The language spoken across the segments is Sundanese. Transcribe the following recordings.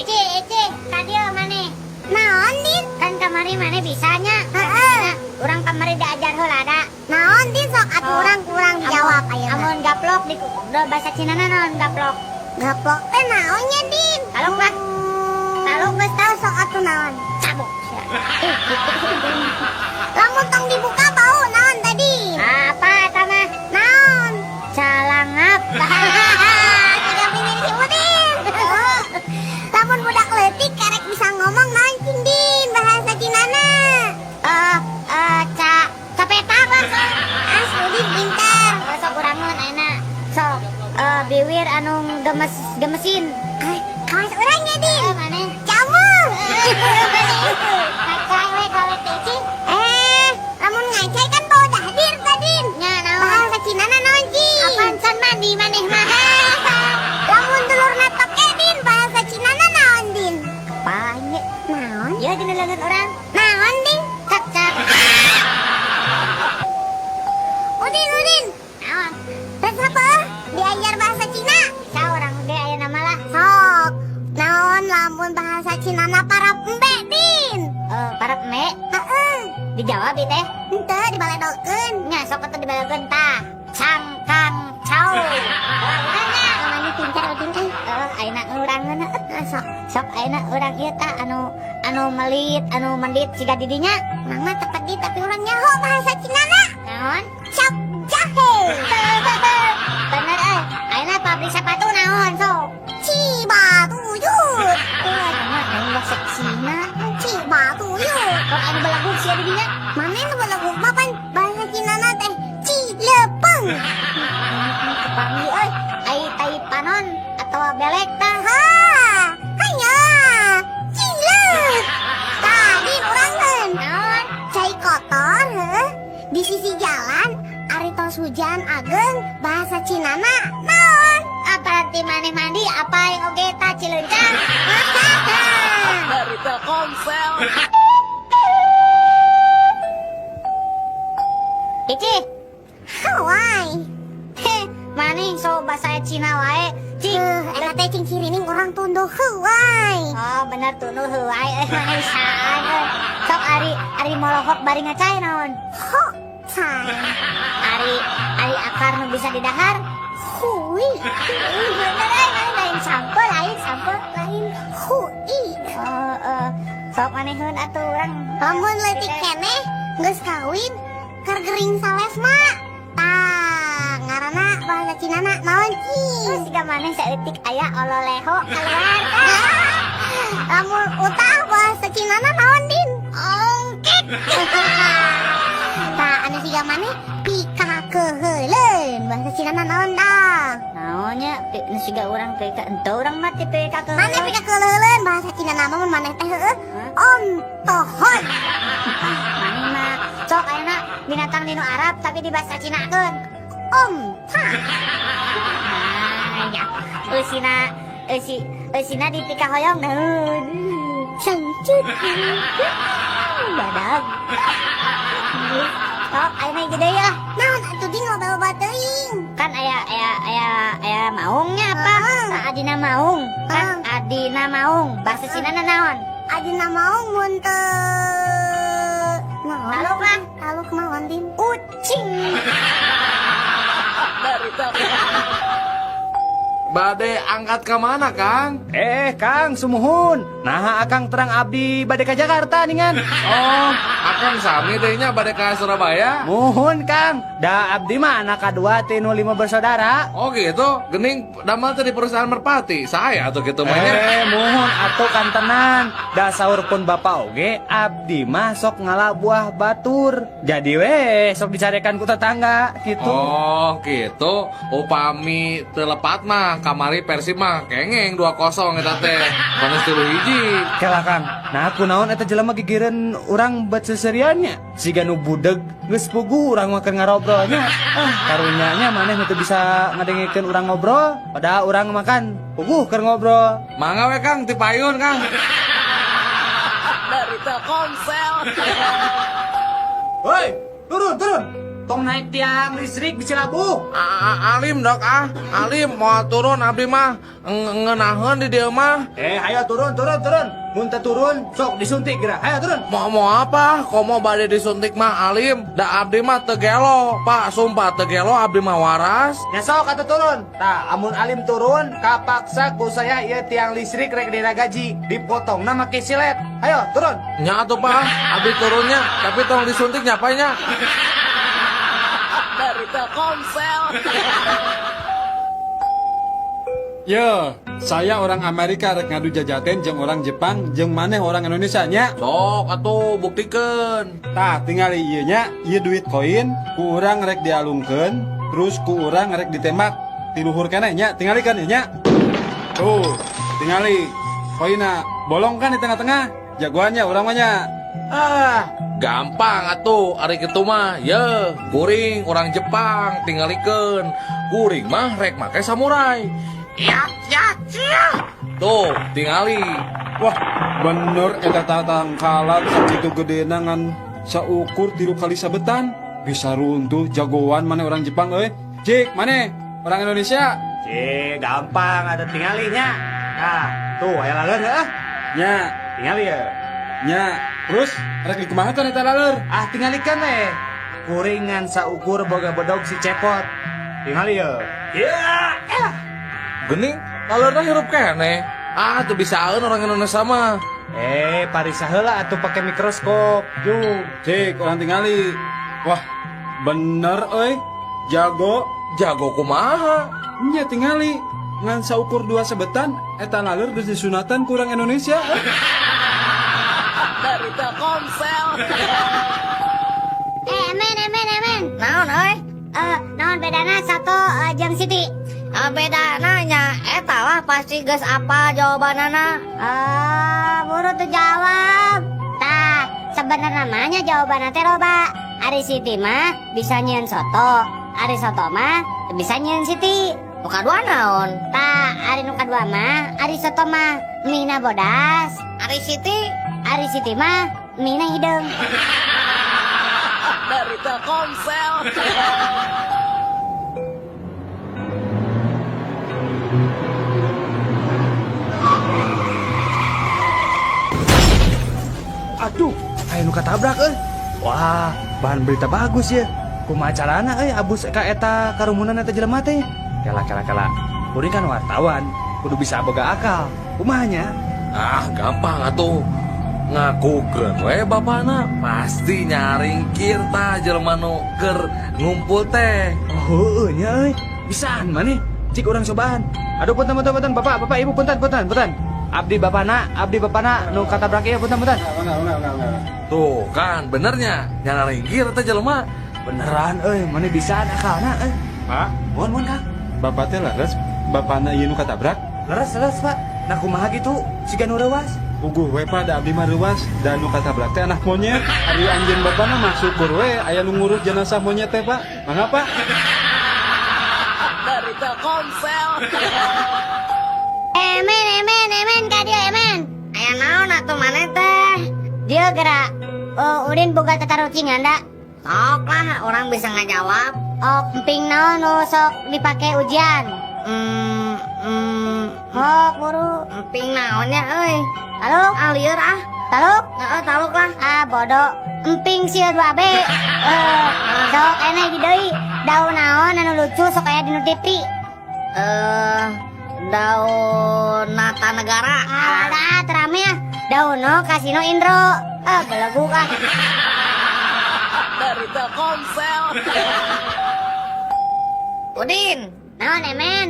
Ici, Ici, kadieu maneh. Naon, Din? Kan kamari maneh bisanya. Heeh. Urang kamari diajar heula da. Naon, Din? Sok atuh Oh. urang kurang dijawab ayeuna. Amun gaplok di bahasa Cina naon gaplok? Gaplok teh naonnya, Din? Taluk lah. Taluk Geus tau, sok atuh naon. Cabok. Lamun tong dibuka bau naon tadi? Apa eta mah? Naon? Calangap. Tiga bibir si Udin. Lamun budak leutik karek bisa ngomong naon cing, Din, bahasa Cinana? Eh, eh, capetak lah. Ah, si Udin pintar. Eh, sok urangeun ayeuna. Sok biwir anu gemes gemesin. Ah, kawas urang ya, Din. Eh, maneh. Kamu. Ngacai we gawe teh, Ci. Eh, lamun ngacai kan bau dahdir tadi. Nya naon? Bahasa Cinana naon, Cing? Apaan can mandi maneh mah? Lamun dulurna toke, Din, bahasa Cinana naon, Din? Apaan ye? Naon? Ya dina leungeun urang. Naon, Din? Cak cak. Udin, Udin. Naon? Tes apa? Diajar bahasa Cina. Bisa urang ge aya nama lah. Sok. Naon lamun bahasa Cinana parab embe, Din? Eh, parab embe? Heeh. Dijawab ieu teh. Henteu, dibaledokeun. Nya sok atuh dibaledokeun tah. Cangkang cau. Urangnya. Namanya pintar Udin euy. Eh, ayeuna urangeun. Ah, sok. Sok ayeuna urang ieu tah anu anu melit, anu mendit siga didinya. Urang mah teu pedit, tapi urang nyaho bahasa Cinana. Naon? Cap jahe. Bener euy. Ayeuna pabrik sepatu naon sok? Cibatuyut. Wah, mah anu bahasa Cina. Cibatuyut. Kok anu belaguk sia didinya? Mana nu belaguk mah pan bahasa Cinana teh Cilepeng. Kepanggih euy. Ai tai panon atau belek tah. Ha, hanya Cileuk. Tadi urangeun. Naon? Cai kotor heuh di sisi jalan ari tos hujan ageng bahasa Cinana naon? Apa nanti maneh mandi apa yang oge tah cileuncang? Dari Telkomsel. Ici, Hawaii. Heh, maneh so bahasa Cina wae. Cing. Eta teh cing cirining urang tunduh heuai. Oh, bener tunduh heuai euy, maneh bisaan euy. Sok ari ari molohok bari ngacai naon? Ho, cai. Ari ari akar nu bisa didahar? Hui. Bener euy, maneh lain sampe, lain sampe. Lain hui. Oh, sok maneheun atuh urang. Lamun leutik keneh geus kawin keur gering salesma. Tah, ngaranna bahasa Cinana naon, cing? Terus siga maneh saeutik aya ololeho keluar. Lamun utah bahasa Cinana naon, Din? Ongkek. Tah, anu siga maneh pikakeuheuleun bahasa Cinana naon tah? Naonnya nu siga urang pika ente urang mah teh pikakeuheuleun. Maneh pikakeuheuleun bahasa Cinana mah mun maneh teh heueuh ontohon. Maneh mah sok ayeuna binatang dinu Arab tapi di bahasa Cinakeun. Om ta. Nah, ya. Eusina eusi eusina di pikahoyong naon? Sangcut. Badag. Sok ayeuna hiji deui ah. Naon atuh, Din, loba-loba teuing? Kan aya aya aya aya maungnya apa? Ah. Nah, adina maung. Kan adina maung. Bahasa Cina na naon? Adina maung mun teu naon? Taluk lah. Taluk naon, Din? Ucing. Dari Telkomsel. Bade angkat ke mana, Kang? Eh, Kang, sumuhun. Nah, Akang terang abdi bade ka Jakarta ningan. Oh, Akang sami deui nya bade ka Surabaya. Muhun, Kang. Da abdi mah anak kadua ti nu lima bersaudara. Oh gitu, gening damel teh di perusahaan Merpati. Saya tuh gitu mainnya. Eh, muhun atuh kantenan. Da saur pun bapak oge, abdi mah sok ngala buah batur. Jadi we sok dicarekan ku tetangga gitu. Oh gitu, upami teu lepat mah kamari Persib mah kengeng 2-0 eta teh. Panas 3-1. Kela, Kang, nah kunaon eta jelema gigireun urang bet seseriannya. Siga nu budeg geus puguh urang mah keur ngarobrolnya. Ah, karunya nya maneh nu teu bisa ngadengekeun urang ngobrol, padahal urang makan puguh keur ngobrol. Mangga we, Kang, ti payun, Kang. Dari Telkomsel. Woi, turun, turun. Tong naik tiang listrik bisa labuh. Alim dok ah, alim mau turun abdi mah ngeunaheun di dieu mah. Ayo turun, turun, turun. Mun teu turun, sok disuntik geura. Ayo turun. Mau apa? Komo bade disuntik mah alim. Da abdi mah teu gelo, Pak, sumpah teu gelo abdi mah waras. Ya sok atuh turun. Tah, amun alim turun, kapaksa ku saya ieu tiang listrik rek diragaji, dipotongna make silet. Ayo turun. Nya atuh Pak, abdi turunnya, tapi tong disuntik nya Pak nya. Dari Telkomsel. Yo, saya orang Amerika rek ngadu jajaten jeung orang Jepang jeung maneh orang Indonesia nya. Sok atuh buktikeun. Tah, tingali ieu nya, ieu duit koin ku urang rek dialungkeun, terus ku urang rek ditembak ti luhur keneh nya, tingali kan ieu nya. Tuh, tingali koinna bolong kan di tengah-tengah. Jagoannya urang mah nya. Ah, gampang atuh ari kitu mah. Ye, kuring orang Jepang tingalikeun. Kuring mah rek make samurai. Ya, ya, ya. Tuh, tingali. Wah, bener eta tatangkalan sakitu gedena ngan saukur 3 kali sabetan. Bisa runtuh jagoan maneh orang Jepang euy. Cik, maneh orang Indonesia. Cik, gampang ada tingalinya. Nah, tuh aya laleur heuh. Nya, Tingali ya. nya. Terus rek dikumaha teh eta laleur? Ah, tingalikeun we. Kuringan saukur boga bedog si cepot. Tingali ya. Ya, eh. Gening, laleurna hirup keneh. Ah, tuh bisaeun orang Indonesia mah. Parisa heula atuh pake mikroskop. Yuk. Cik, orang tingali. Wah, bener euy. Jago. Jago kumaha? Nya tingali. Ngan saukur 2 sebetan eta laleur geus disunatan ku orang Indonesia. Dari Telkomsel. Emen, emen, emen. Naon euy? Naon bedana satu jeung Siti? Bedana nya eta lah pasti geus apa jawabanana. Buru tuh jawab. Tah, sebenarnya mah nya jawabanna teh loba. Ari Siti mah bisa nyieun soto, ari soto mah bisa nyieun Siti. Nu kadua naon? Tah, ari nu kadua mah ari soto mah mina bodas. Ari Siti? Ari Siti mah mina hideung. Dari Telkomsel. Aduh, aya nu katabrak euy. Wah, bahan berita bagus ya. Kumaha carana euy abus ka eta karumunan eta jelema teh? Kela kela kela. Kuring kan wartawan, kudu bisa boga akal. Kumaha nya? Ah, gampang atuh. Ngakukeun we bapana pasti nyaringkir tah jelema nu keur ngumpul teh. Oh, heueuh nya euy. Bisaan maneh. Cik urang cobaan. Aduh punten punten punten bapak, bapak ibu punten punten punten. Abdi bapana nu katabrak ieu punten punten. Tuh kan benernya nyaringkir teh jelema. Beneran euy, maneh bisaan akalna euy. Pak, Mohon mohon Kang. Bapak teh leres, bapana ieu nu katabrak? Leres leres Pak. Nah kumaha gitu siga nu reuas. Puguh we Pak, da abdi mah reuas, da nu katabrak teh anak monyet. Ari anjeun bapana mah syukur we aya nu ngurus jenazah monyet teh Pak. Mangga Pak. Dari Telkomsel. Emen, emen, emen, ka dieu emen. Aya naon atuh maneh teh? Dieu gerak. Oh, Udin boga tatarucingan da. Sok lah, orang bisa ngajawab. Oh, emping naon nu sok dipake ujian? Sok buru. Emping naonnya euy? Taluk? Ah, lieur ah. Taluk? Heeh, taluk lah. Ah, bodoh. Emping sia 2B. Sok eneh di deui. Daun naon anu lucu sok aya di nu TV? Daun Nata Negara. Ah, dah terame ya. Daun no Kasino Indro. Ah, belegu ah. Dari Telkomsel. Udin, naon emen?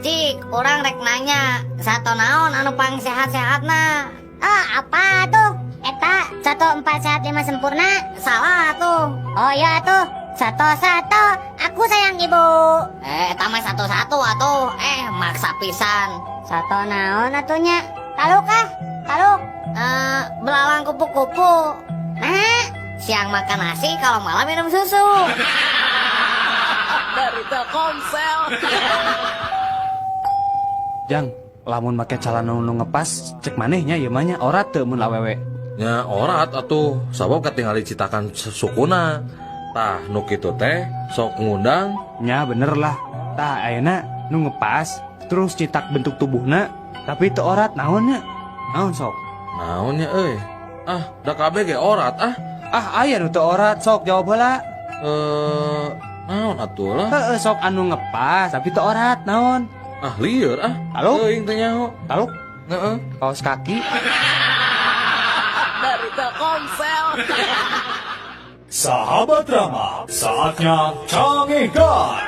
Cik, orang rek nanya, sato naon anu pang sehat-sehatna? Ah, apa tuh? Eta 1 4 sehat 5 sempurna. Salah tuh. Oh iya tuh. 1 1, aku sayang ibu. Eta mah 1 1 atuh. Maksa pisan. Satu naon atunya? Taluk ah, taluk. Belalang kupu-kupu. Nah, siang makan nasi, kalau malam minum susu. Dari Telkomsel. Jang, lamun make calana nu ngepas, cek manehnya ieu mah nya orat teu mun awewe. Nya orat atuh, sabab katingali citakan sukuna. Tah, nu kitu teh sok ngundang. Nya bener lah. Tah, ayeuna nu ngepas terus citak bentuk tubuhna tapi teu orat naon nya? Naon sok? Naon nya euy? Ah, da kabeh ge orat ah. Ah, aya nu teu orat, sok jawab heula. Eh, naon atuh lah? Heeh, sok anu ngepas tapi teu orat naon? Ah, lieur ah. Halo? Teuing teu nyaho. Taluk? Heeh. Kaos kaki. Dari Telkomsel. Sahabat Rama, saatnya Cangegan.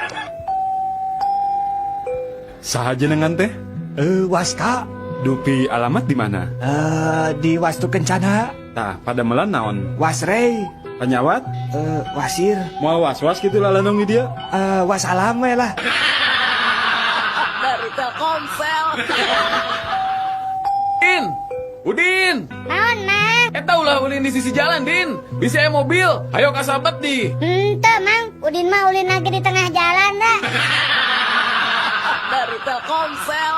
Saha jenengan teh? Eh, Waska. Dupi alamat di mana? Eh, di Wastu Kencana. Tah, padamelan naon? Wasrey. Panyawat? Eh, wasir. Moal was-was gitu lalanong di dia? Eh, wassalam we lah. Dari Telkomsel. Din! Udin! Naon, Mang? Eta ulah ulin di sisi jalan, Din. Bisa aya mobil. Ayo kasabet di. Henteu, Mang. Udin mah ulin lagi di tengah jalan dah. Dari Telkomsel.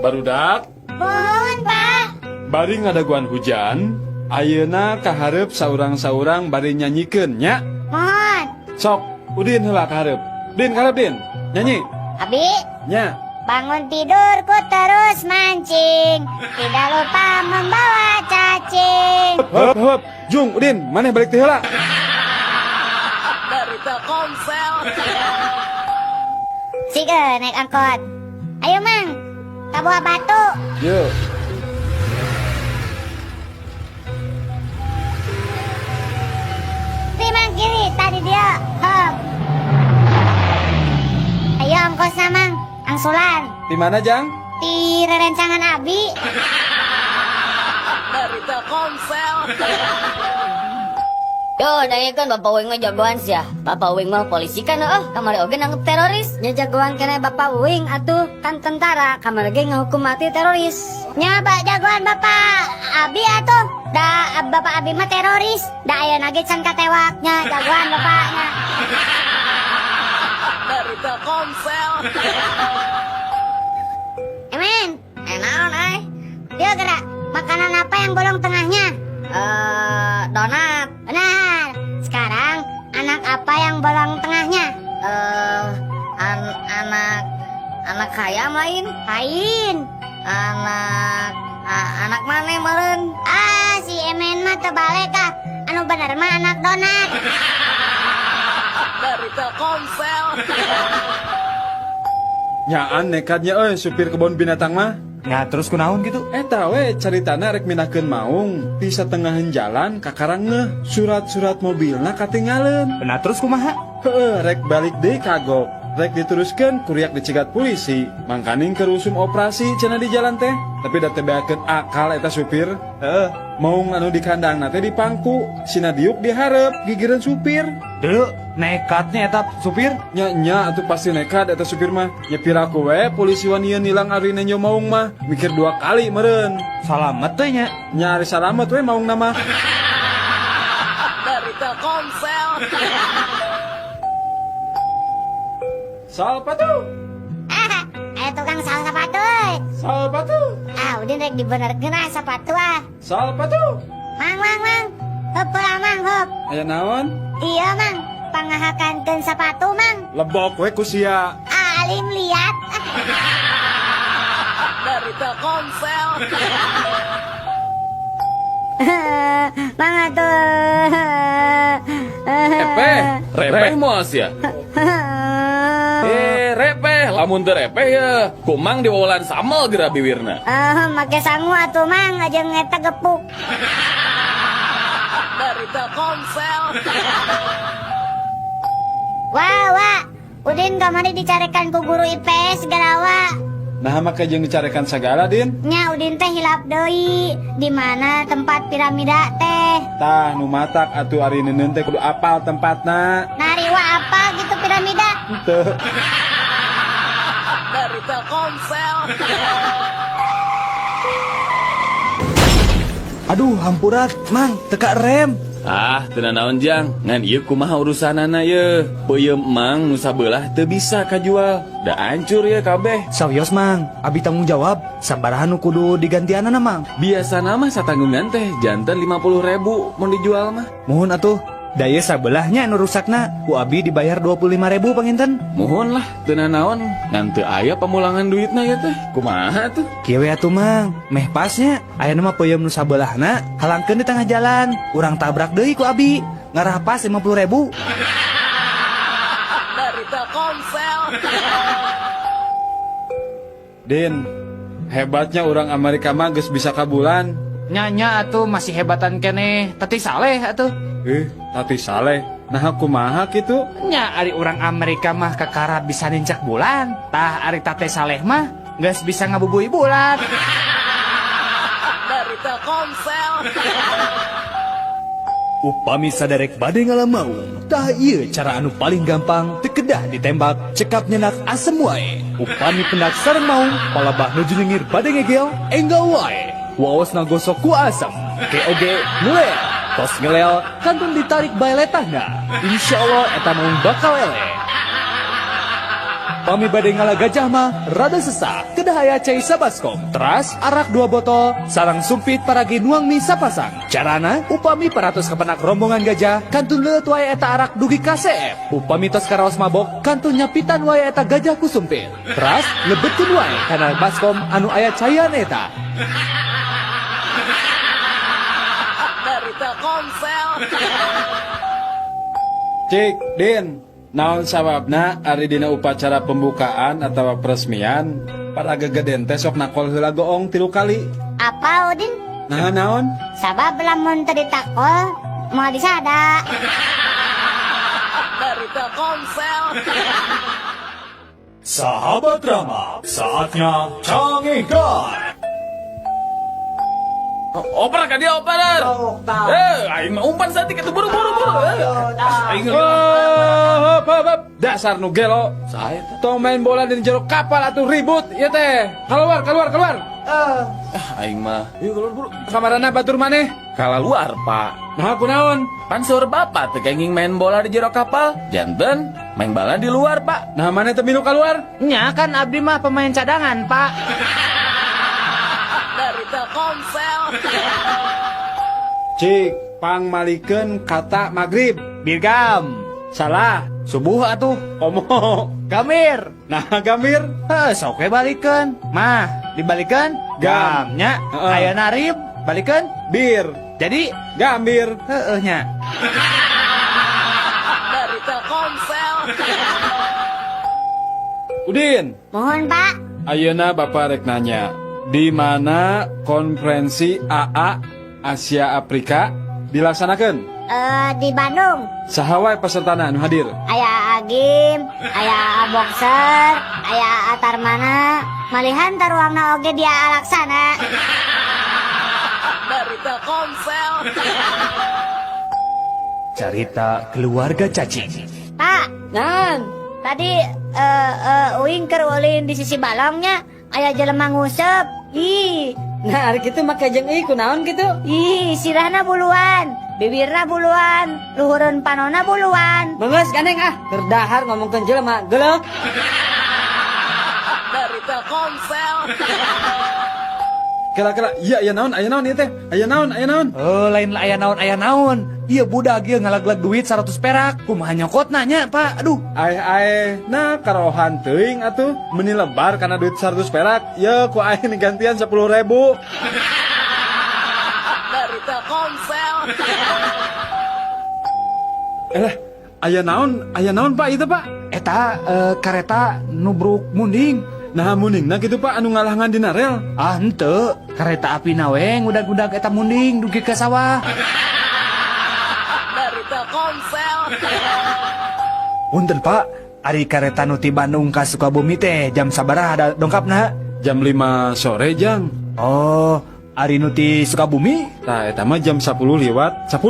Barudak. Mohon, Pak. Bari ngadaguan hujan, ayeuna kaharep saurang-saurang bari nyanyikeun nya. Mohon. Sok, Udin heula kaharep. Din kaharep Din. Nyanyi. Abi, Nya. Bangun tidurku terus mancing. Tidak lupa membawa cacing. Heup, heup. Jung, Udin, maneh balik teh heula. Dari Telkomsel. Sige, naik angkot. Ayo, Mang. Ka Buah Batu. Yuk. Kiri, Mang, kiri. Tadi dia. Hop. Ayo ongkosna, Mang. Angsulan. Di mana, Jang? Di rerencangan Abi. Dari Telkomsel. Yo, kan Bapak Uing mah jagoan sih ya. Bapak Uing mah polisi kan, oh, kamari oge nangkep teroris. Nya jagoan keneh Bapak Uing atuh kan tentara, kamari ge ngahukum mati teroris. Nya Pak jagoan Bapak Abi atuh. Da Bapak Abi mah teroris. Da ayeuna ge can katewak nya jagoan bapaknya. Dari Telkomsel. Emen, eh naon ai? Dia gerak. Makanan apa yang bolong tengahnya? Eh, donat. Benar. Sekarang anak apa yang bolong tengahnya? Eh, an anak anak ayam lain? Lain. Anak anak mana meureun? Ah, si Emen mah terbalik ah. Anu bener mah anak donat. Dari Telkomsel. Nyaan nekatnya euy supir kebun binatang mah. Nah, terus kunaon gitu? Eta we caritana rek mindahkeun maung di satengahan jalan kakarang ngeuh surat-surat mobilna katinggaleun. Nah, terus kumaha? Heeh, rek balik deui kagok. Rek diteruskeun kuriak dicegat polisi. Mangkaning keur usum operasi cenah di jalan teh. Tapi da teu beakeun akal eta supir. Heeh. Maung anu di kandangna teh dipangku, sina diuk dihareup gigireun supir. Deu, nekatnya eta supir. Nya nya atuh pasti nekat eta supir mah. Nya piraku we polisi wanian nilang ari nenjo maung mah. Mikir dua kali meureun. Salamet teh nya. Nya ari salamet we maungna mah. Dari Telkomsel. Salpatu, Ah, ayo tukang sal sepatu. Euy. salpatu, Ah, udah rek dibenerkeun ah sepatu ah. salpatu. Mang, mang, mang. Hop lah, mang, hop. Aya naon? Iya, mang. Pangahakankeun sepatu, mang. Lebok we ku sia. Ah, alim lihat. Dari Telkomsel. Mang atuh. Repeh, repeh moal sia. Eh, repeh, lamun teu repeh ya. Kumang diwawalan samel geura biwirna. Eh, make sangu atuh, Mang, jeung eta gepuk. Dari Telkomsel. Wah, wah. Udin kamari dicarekan ku guru IPS segala wa. Nah make jeung dicarekan sagala Din. Nya Udin teh hilap deui. Di mana tempat piramida teh? Tah nu matak atuh ari neuneun teh kudu apal tempatna. Nari wa apa gitu piramida? Henteu. Dari Telkomsel. Aduh, hampura, Mang, teka rem. Ah, teu naon Jang. Ngan ieu kumaha urusanana ye? Peuyeum Mang nu sabelah teu bisa kajual. Da hancur ye kabeh. Sawios, Mang. Abi tanggung jawab. Sabaraha nu kudu digantianana, Mang. Biasana mah satanggungan teh janten 50.000 mun dijual mah. Mohon atuh. Da ieu sabelahnya nu rusakna, ku abi dibayar 25.000 panginten. Muhun lah, teu naon, ngan teu aya pamulangan duitna ya teh. Kumaha tuh? Kieu we atuh, Mang, meh pasnya aya mah peuyeum nu sabelahna halangkeun di tengah jalan, urang tabrak deui ku abi, ngarah pas 50.000. Dari Telkomsel. Din, hebatnya orang Amerika mah geus bisa ka bulan. Nya atuh masih hebatan keneh Tati Saleh atuh. Eh, Tati Saleh. Nah, kumaha kitu? Nya ari orang Amerika mah kakara bisa nincak bulan. Tah ari Tate Saleh mah geus bisa ngabubui bulan. Dari Telkomsel. Upami saderek bade ngala maung, tah ieu cara anu paling gampang, teu kedah ditembak, cekap nyenak asem wae. Upami pendak sareng maung, palabah nuju nyengir bade ngegel, enggal wae. Waosna gosok ku asem, ke oge ngelel. Tos ngelel, kantun ditarik bae letahna. Insya Allah eta maung bakal eleh. Pami bade ngala gajah mah rada sesah, kedah aya cai sabaskom, teras arak dua botol, sareng sumpit paragi nuang mie sapasang. Carana, upami paratos kapenak rombongan gajah, kantun leueut wae eta arak dugi ka seep. Upami tos karaos mabok, kantun nyapitan wae eta gajah ku sumpit, teras lebetkeun wae kana baskom anu aya caian eta. Dari Telkomsel. Cik, Din, naon sababna ari dina upacara pembukaan atau peresmian para gegeden teh sok nakol heula goong tilu kali? Apa, Udin? Nah, naon? Sabab lamun teu ditakol moal disada. Dari Telkomsel. Sahabat Rama, saatnya canggihkan. Oper ka dia, oper. Eh, aing mah umpan saeutik atuh, buru buru buru. Eh, aing Oh, hop, hop, hop. Dasar nu gelo. Saya teh. Tong main bola di jero kapal atuh, ribut ieu teh. Keluar, keluar, keluar. Ah, aing mah. Yuk keluar buru. Kamarana batur maneh? Kalaluar, Pak. Nah, kunaon? Pan saur bapak teu kenging main bola di jero kapal. Janten main bola di luar, Pak. Nah, maneh teu milu keluar? Nya kan abdi mah pemain cadangan, Pak. Dari Telkomsel. Cik, pangmalikeun kata maghrib. Birgam. Salah. Subuh atuh. Komo. Gamir. Nah, gamir. Heh, sok we balikeun. Mah, dibalikeun? Gam. Nya, Heeh. aya narib, balikeun? Bir. Jadi Gambir. Heeh nya. Dari Telkomsel. Udin, Mohon, Pak. Ayeuna Bapak rek nanya, di mana konferensi AA Asia Afrika dilaksanakan? Eh, di Bandung. Saha wae pesertana anu hadir? Aya Agim, aya Boxer, aya Tarmana, malihan taruangna oge dia Alaksana. Dari Telkomsel. Cerita keluarga cacing. Pak, Nan. Tadi uing keur ulin di sisi balongnya, aya jelema nguseup. Ih, Nah, ari kitu make jeung ieu kunaon kitu? Ih, sirahna buluan, bibirna buluan, luhureun panona buluan. Geus gandeng ah, keur dahar ngomongkeun jelema, geuleuh. Dari Telkomsel. Kira-kira iya aya naon, aya naon ieu teh? Aya naon, aya naon? Oh, lain lah aya naon, aya naon. Iya budak ieu ngalaglag duit 100 perak. Kumaha nyokotna nya, Pak? Aduh. Aeh aeh, nah karohan teuing atuh, meni lebar karena duit 100 perak. Ye ku aing digantian 10.000. Dari Telkomsel. Eh, aya naon, aya naon Pak itu Pak? Eta kareta nubruk munding. Nah, mundingna kitu Pak anu ngalangan dina rel. Ah, henteu. Kereta api na we ngudag-ngudag eta munding dugi ka sawah. Dari Telkomsel. Punten Pak, ari kareta nu ti Bandung ka Sukabumi teh jam sabaraha ada dongkapna? Jam 5 sore, Jang. Oh, ari nu ti Sukabumi? Tah eta mah jam 10 lewat 10.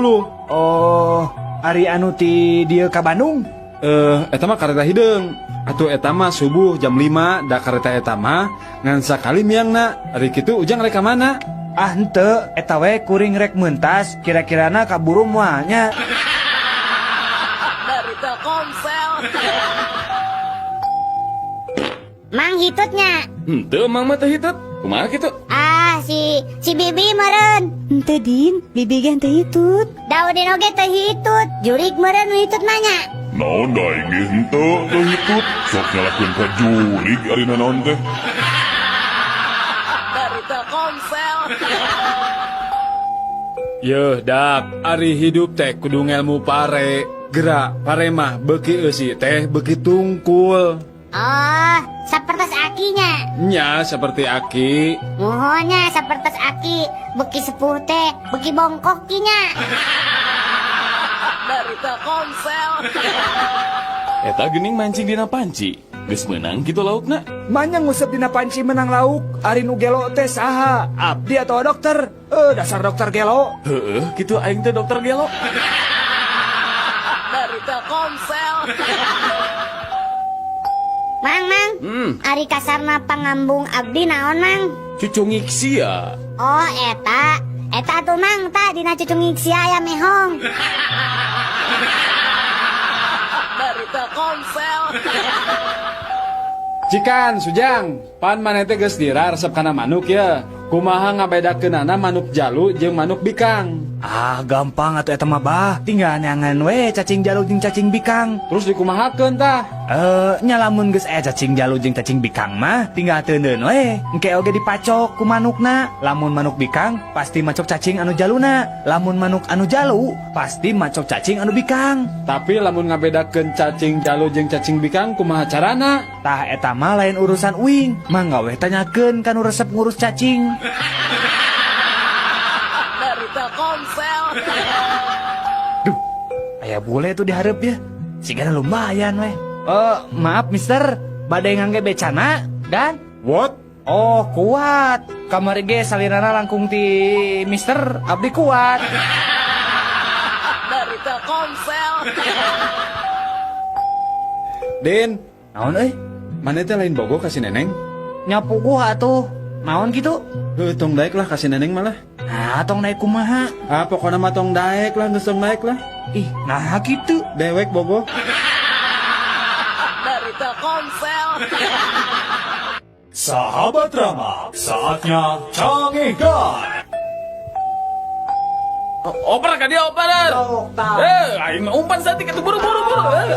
Oh, ari anu ti dieu ka Bandung? Eh, eta mah kareta hideung. Atuh eta mah subuh jam 5, da kareta eta mah ngan sakali miangna. Ari kitu Ujang rek ka mana? Ah henteu, eta we kuring rek mentas, kira-kirana kaburu moal nya. Dari Telkomsel. Mang hitutnya. Henteu, Mang mah teh hitut. Kumaha kitu? Ah, si si si Bibi meureun. Henteu, Din, Bibi ge henteu hitut. Da Udin oge teu hitut. Jurig meureun nu hitut mah nya. Naon da aing ge henteu teu hitut. Sok nyalahkeun ka jurig ari nanaon teh. Dari Telkomsel. Yeuh dak, ari hidup teh kudu ngelmu pare. Gerak pare mah beuki eusi teh beuki tungkul. Oh, sapertos akinya. Nya seperti aki. Muhun nya sapertos aki, beuki sepuh teh, beuki bongkok kinya. Dari Telkomsel. Eta geuning mancing dina panci. Geus meunang kitu laukna. Manya nguseup dina panci menang lauk, ari nu gelo teh saha? Abdi atau dokter? Eh, dasar dokter gelo. Heueuh, kitu aing teh dokter gelo. Dari Telkomsel. Mang, mang, ari kasarna pangambung abdi naon, Mang? Cucungik sia. Oh, eta. Eta tuh, Mang, ta dina cucungik sia aya mehong. Dari Telkomsel. Cikan, Sujang, pan maneh teh geus dira resep kana manuk ya. Kumaha ngabedakeunana manuk jalu jeung manuk bikang? Ah, gampang atuh eta mah, Bah. Tinggal neangan we cacing jalu jeung cacing bikang. Terus dikumahakeun tah? Eh, nya lamun geus aya cacing jalu jeung cacing bikang mah tinggal teuneun we. Engke oge dipacok ku manukna. Lamun manuk bikang pasti macok cacing anu jaluna. Lamun manuk anu jalu pasti macok cacing anu bikang. Tapi lamun ngabedakeun cacing jalu jeung cacing bikang kumaha carana? Tah eta mah lain urusan uing. Mangga we tanyakeun ka nu resep ngurus cacing. Dari Telkomsel. Duh, aya bule tuh dihareup ya. Sigana lumayan weh. Eh, maaf mister, bade ngangge becana dan What? Oh, kuat. Kamari ge salirana langkung ti mister, abdi kuat. Dari Telkomsel. Din, Naon euy? Maneh teh lain bogoh ka si Neneng? Nya puguh atuh. Naon kitu? Heuh, tong daek lah ka si Neneng malah. Nah, tong naik kumaha? Ah, pokoknya mah tong daek lah, geus tong daek lah. Ih, nah kitu. Dewek bogoh. Dari Telkomsel. Sahabat Rama, saatnya Cangehgar. Oper ka dia, oper. Eh, aing mah umpan saeutik atuh, buru buru buru. Eh,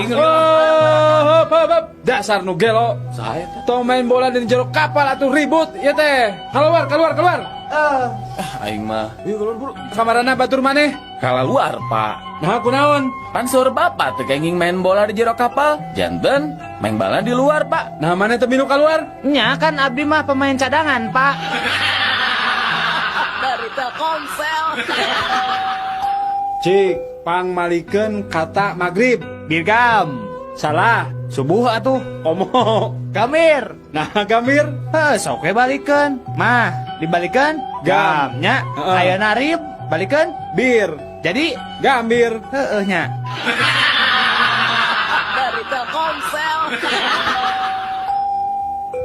aing Oh, hop, hop, hop. Dasar nu gelo. Saya teh. Tong main bola di jero kapal atuh, ribut ya teh. Keluar, keluar, keluar. Ah, aing mah. Yuk keluar buru. Kamarana batur maneh? Keluar, Pak. Nah, kunaon? Pan saur bapak teu kenging main bola di jero kapal. Janten main bola di luar, Pak. Nah, maneh teu milu keluar? Nya kan abdi mah pemain cadangan, Pak. Dari Telkomsel. Cik, pangmalikeun kata maghrib. Birgam. Salah. Subuh atuh. Komo. Gamir. Nah, gamir. Heh, sok we balikeun. Mah, dibalikeun? Gam. Nya, Heeh. ayeuna rib, balikeun? Bir. Jadi Gambir. Heeh nya. Dari Telkomsel.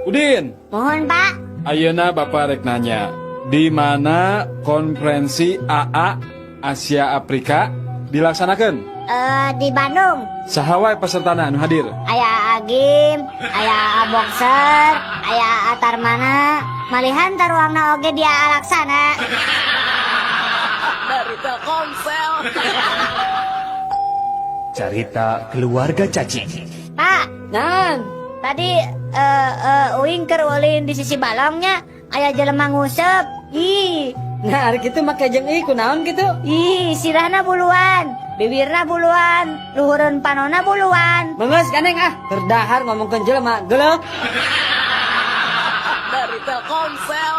Udin, Mohon, Pak. Ayeuna Bapak rek nanya. Di mana konferensi AA Asia Afrika dilaksanakan? Eh, di Bandung. Saha wae pesertana anu hadir? Aya Agim, aya A Boxer, aya Atarmana, malihan taruangna oge dia Alaksana. Dari Telkomsel. Cerita keluarga cacing. Pak, Nan. Tadi eh eh uing keur ulin di sisi balongnya, aya jelema nguseup. Ih, Nah, ari kitu make jeung ih kunaon kitu? Ih, sirahna buluan, bibirna buluan, luhureun panona buluan. Menges kaneng ah, terdahar ngomongkeun jelema, geuleuh. Dari Telkomsel.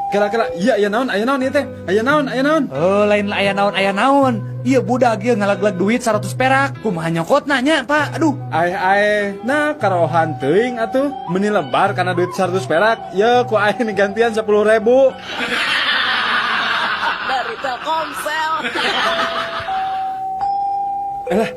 Kira-kira iya aya naon, aya naon ieu teh? Aya naon, aya naon? Oh, lain aya naon aya naon. Iya budak ieu ngalaglag duit 100 perak. Kumaha nyokotna nya, Pak? Aduh. Aeh aeh, nah karohan teuing atuh. Meni lebar karena duit 100 perak. Ye ku aing digantian 10.000. Dari Telkomsel. Eh,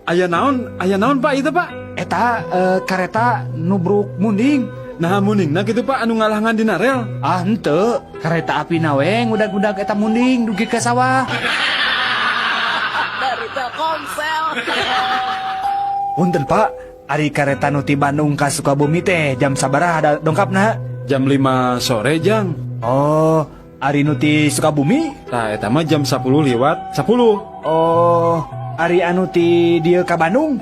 aya naon, aya naon Pak itu Pak? Eta kareta nubruk munding. Nah mundingna gitu Pak anu ngalangan dina rel. Ah henteu, kereta api na we ngudag-ngudag eta munding dugi ka sawah. Dari Telkomsel. Punten Pak, ari kareta nu ti Bandung ka Sukabumi teh jam sabaraha ada dongkapna? Jam 5 sore, Jang. Oh, ari nu ti Sukabumi? Tah, eta mah jam 10 lewat 10. Oh, ari anu ti dieu ka Bandung?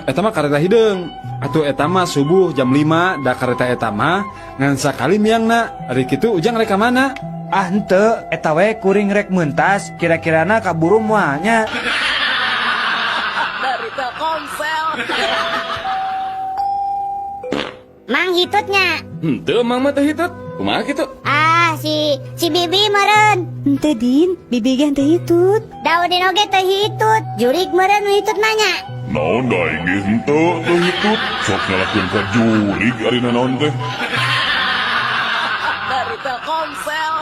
Eta mah kareta hideung. Atuh eta mah subuh jam 5, da kareta eta mah ngan sakali miangna. Ari kitu Ujang rek ka mana? Ah henteu, eta we kuring rek mentas, kira-kirana kaburu moal nya. Dari Telkomsel. Mang hitutnya. Henteu, Mang mah teu hitut. Kumaha kitu? Ah, si si Bibi meureun. Henteu Din, bibi ge henteu hitut. Da Udin oge teu hitut. Jurik meureun nu hitut nanya. Naon da aing ge henteu teu hitut. Sok nyalahkeun ka jurig ari nanaon teh. Dari Telkomsel.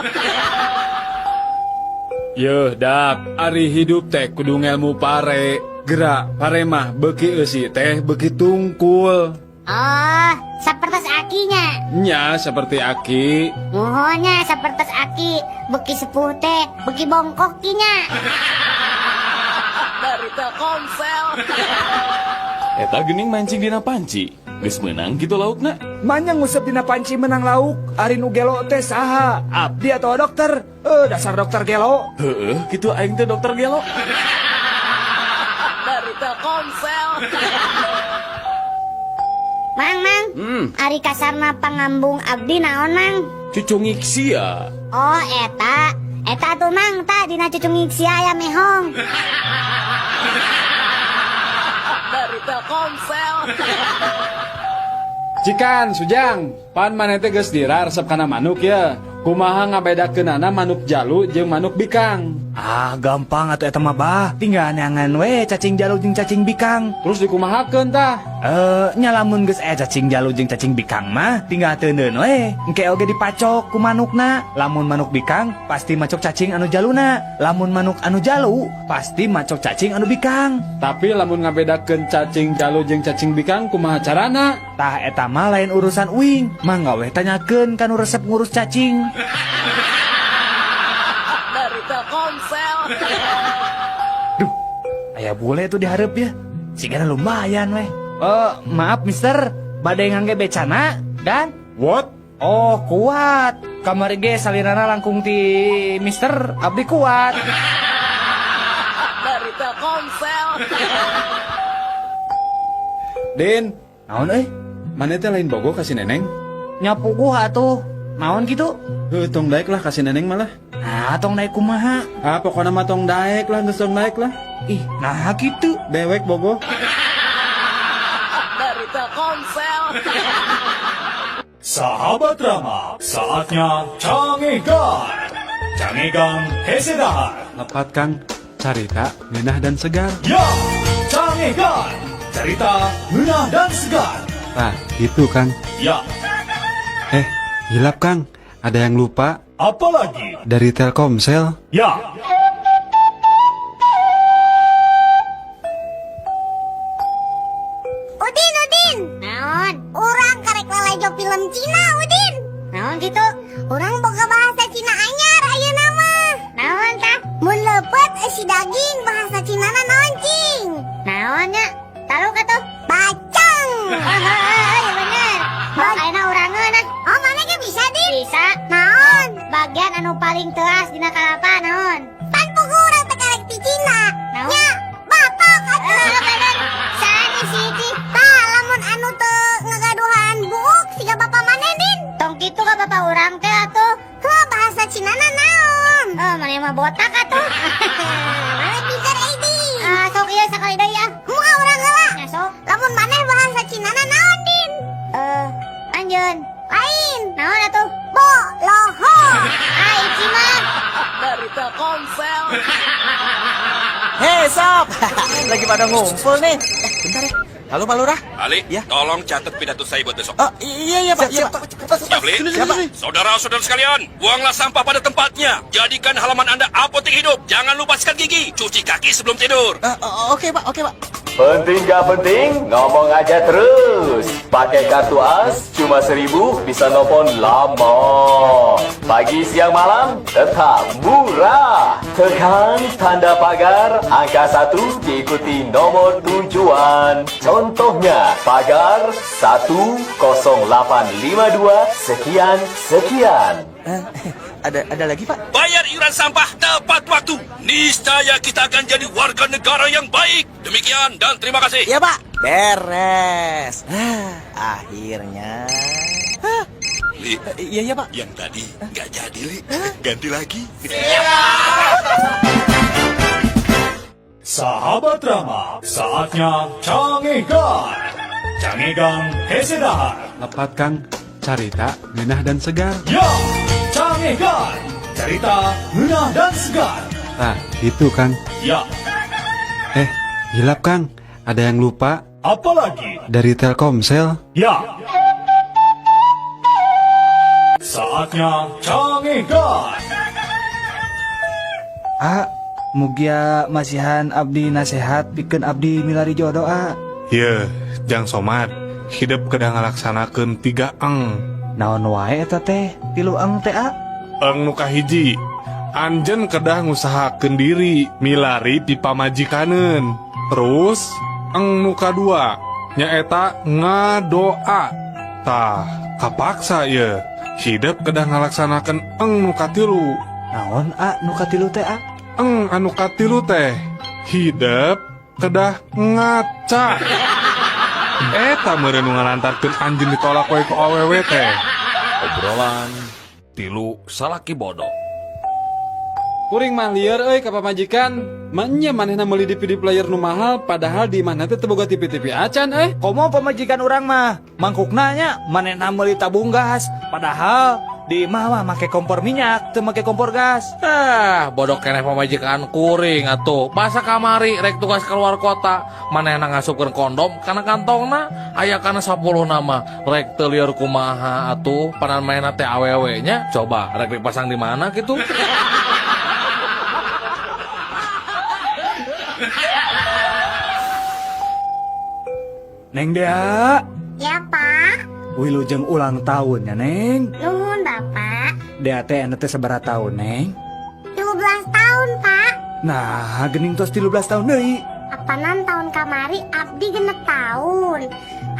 Yeuh dak, ari hidup teh kudu ngelmu pare. Gerak pare mah beuki eusi teh beuki tungkul. Oh, sapertos akinya. Nya seperti aki. Muhunnya sapertos aki, beuki sepuh teh, beuki bongkok kinya. Dari Telkomsel. Eta geuning mancing dina panci. Geus meunang kitu laukna. Manya nguseup dina panci menang lauk, ari nu gelo teh saha? Abdi atau dokter? Eh, dasar dokter gelo. Heueuh, kitu aing teh dokter gelo. Dari Telkomsel. Mang, mang. Ari kasarna pangambung abdi naon, Mang? Cucungik sia. Oh, eta. Eta tuh Mang, ta dina cucungik sia aya mehong. Dari Telkomsel. Cikan, Sujang, pan maneh teh geus dira resep kana manuk ya. Kumaha ngabedakeunana manuk jalu jeung manuk bikang? Ah, gampang atuh eta mah bah. Tinggal neangan we cacing jalu jeung cacing bikang. Terus dikumahakeun tah? Nya lamun geus aya cacing jalu jeung cacing bikang mah tinggal teuneun we. Engke oge dipacok ku manukna. Lamun manuk bikang pasti macok cacing anu jaluna. Lamun manuk anu jalu pasti macok cacing anu bikang. Tapi lamun ngabedakeun cacing jalu jeung cacing bikang kumaha carana? Tah eta mah lain urusan uing. Mangga we tanyakeun ka nu resep ngurus cacing. Dari Telkomsel. Duh, aya bule tuh dihareup ya. Sigana lumayan weh. Oh, maaf mister, bade ngangge becana dan What? Oh, kuat. Kamari ge salinana langkung ti mister, abdi kuat. Dari Telkomsel. Din, Naon euy? maneh teh lain bogoh ka si Neneng? Nya puguh atuh. Naon kitu? Heuh, tong daek lah ka si Neneng malah. Nah, tong daek kumaha? Ah, pokokna mah tong daek lah, geus tong daek lah. Ih, nah kitu. Dewek bogoh. Dari Telkomsel. Sahabat Rama, saatnya Cangegan. Cangegan hese dahar. Lepat Kang, carita ngeunah dan segar. Ya, Cangegan. Cerita ngeunah dan segar. Tah, gitu Kang. Ya, Hilap Kang, ada yang lupa apalagi? Dari Telkomsel. Ya. Udin, Udin. Naon? Urang karek lalajo film Cina, Udin. Naon kitu? Urang boga bahasa Cina anyar ayeuna mah. Naon tah? Mun leupeut eusi daging bahasa Cinana naon cing? Naon nya? Taluk atuh. Bacang. Oh, oh, iya bener. Oh, ayeuna urangeun ah. Oh, maneh ge bisa, Din? Bisa. Naon? Bagian anu paling teas dina kalapa naon? Pan puguh urang teh karek ti Cina. Naon? Nya, batok atuh. Eh, bener. Saha si Ici? Tah, lamun anu teu ngagaduhan buuk siga bapa maneh, Din. Tong kitu ka bapa urang teh atuh. Heuh, bahasa Cinana naon? Oh, maneh mah botak atuh. Maneh pinter euy, Din. Ah, sok ieu sakali deui ah. Moal urang heula. Nya sok. Lamun maneh bahasa Cinana naon, Din? Anjeun. Lain. Naon atuh? Bo loho. Ah, Ici mah. Dari Telkomsel. Hei sob, lagi pada ngumpul nih. Bentar ya. Halo Pak Lurah. Ali, Ya. tolong catat pidato saya buat besok. Oh iya iya Pak. Iya, Pak. Siap, Li? Siap, Pak. Saudara-saudara sekalian, buanglah sampah pada tempatnya. Jadikan halaman Anda apotek hidup. Jangan lupa sikat gigi, cuci kaki sebelum tidur. Oke Pak, oke Pak. Penting gak penting, ngomong aja terus. Pakai kartu AS cuma 1.000 bisa nelfon lama. Pagi, siang, malam tetap murah. Tekan tanda pagar angka 1 diikuti nomor tujuan. Contohnya pagar 10852 sekian sekian. Ada lagi, Pak? Bayar iuran sampah tepat waktu. Niscaya kita akan jadi warga negara yang baik. Demikian dan terima kasih. Ya, Pak. Beres. Ah, akhirnya. Hah. Li, Iya, iya, Pak. Yang tadi nggak jadi, Li. Ganti lagi. Sahabat Rama, saatnya Cangegan. Cangegan hese dahar. Lepat Kang, carita, ngeunah dan segar. Ya, Cangegan. Cerita ngeunah dan segar. Nah, itu Kang. Ya, Hilap Kang, ada yang lupa apalagi? Dari Telkomsel. Ya. Saatnya Cangegan. Ah, mugia masihan abdi nasehat pikeun abdi milari jodoh, ah. Ye, Jang Somad, hidup kedah ngalaksanakeun tiga eng. Naon wae eta teh? Tilu eng teh, ah? Eng nu kahiji, anjeun kedah ngusahakeun diri milari pipamajikaneun. Terus eng nu kadua nyaeta ngadoa. Tah, kapaksa ye. Hidup kedah ngalaksanakeun eng nu katilu. Naon, ah, nu katilu teh, ah? Eng anu katilu teh hidup kedah ngaca. Eta meureun nu ngalantarkeun anjeun ditolak we ku awewe teh. Obrolan tilu salaki bodoh. Kuring mah lieur euy ka pamajikan. Maenya manehna meuli DVD player nu mahal padahal di imahna teh teu boga TV-TV acan euy. Komo pamajikan urang mah mangkukna nya manehna meuli tabung gas padahal di imah mah make kompor minyak teu make kompor gas. Ah, bodoh keneh pamajikan kuring atuh. Masa kamari rek tugas keluar kota, manehna ngasupkeun kondom kana kantongna, aya kana 10 nama. Rek teu lieur kumaha atuh, panan manehna teh awewe nya. Coba rek dipasang di mana kitu? Neng Dea. Ya, Pak. Wilujeng ulang tahun ya, Neng. Nuhun, Bapak. Dea teh anu teh sabaraha tahun, Neng? 13 tahun, Pak. Nah, gening tos 13 tahun deui. Apanan tahun kamari abdi 6 tahun.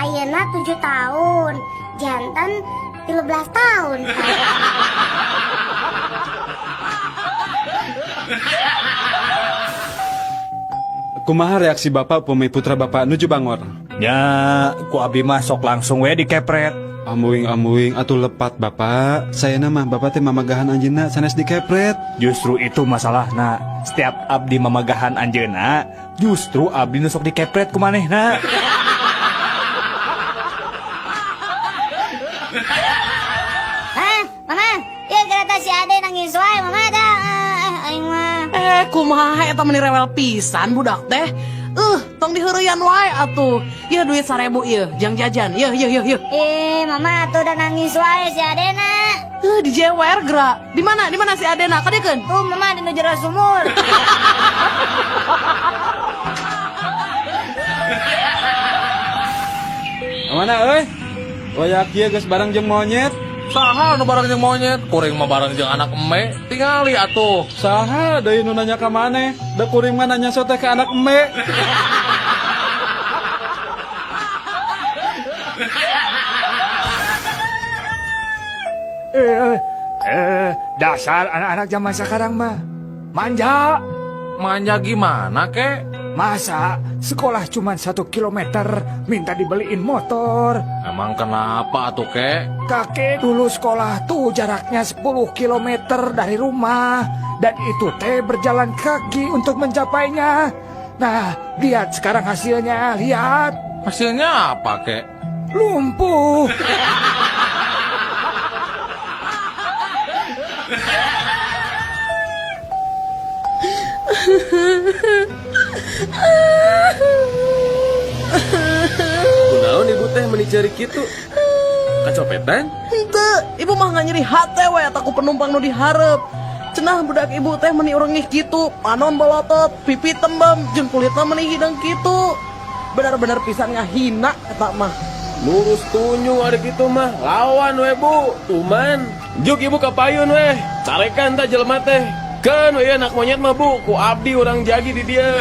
Ayeuna 7 tahun. Janten 13 tahun, Pak. Kumaha reaksi bapak upami putra bapak nuju bangor? Ya, ku abdi mah sok langsung we dikepret. Ambuing ambuing atuh lepat bapak. Saya mah bapak teh mamagahan anjeunna sanes dikepret. Justru itu masalahna. Setiap abdi mamagahan anjeunna, justru abdi nu sok dikepret ku manehna. Hah, Mama? Ya kereta si Ade nangis wae, Mama dah. Aing mah. Kumaha eta meni rewel pisan budak teh. Tong diheureyan wae atuh. Yeuh duit 1000 ieu, jang jajan. Yeuh yeuh yeuh yeuh. Mama atuh udah nangis wae si Adena. Dijewer gerak. Di mana? Di mana si Adena? Kadiekeun? Tuh Mama di nu jero sumur. Mana euy? Wayak ieu geus bareng jeung monyet. Saha nu bareng jeung monyet? Kuring mah bareng jeung anak eme. Tingali atuh. Saha deui nu nanya ka maneh? Da kuring mah nanya sote ka anak eme. Dasar anak-anak zaman sekarang mah manja. Manja gimana, kek? Masa sekolah cuma 1 kilometer minta dibeliin motor? Emang kenapa tuh, kek? Kakek dulu sekolah tuh jaraknya 10 kilometer dari rumah. Dan itu teh berjalan kaki untuk mencapainya. Nah, lihat sekarang hasilnya, lihat. Hasilnya apa, kek? Lumpuh. Kunaon ibu teh meni cari kitu? Kacopetan? Henteu, ibu mah nggak nyeri hate we eta ku penumpang nu dihareup. Cenah budak ibu teh meni urengih kitu, panon bolotot, pipi tembem, jeung kulitna meni hideung kitu. Benar-benar pisan ngahina eta mah. Lurus tunjung ari kitu mah, lawan we bu, tuman. Juk ibu ka payun weh, carekan tah jelema teh. Keun we anak monyet mah bu, ku abdi urang jagi di dieu.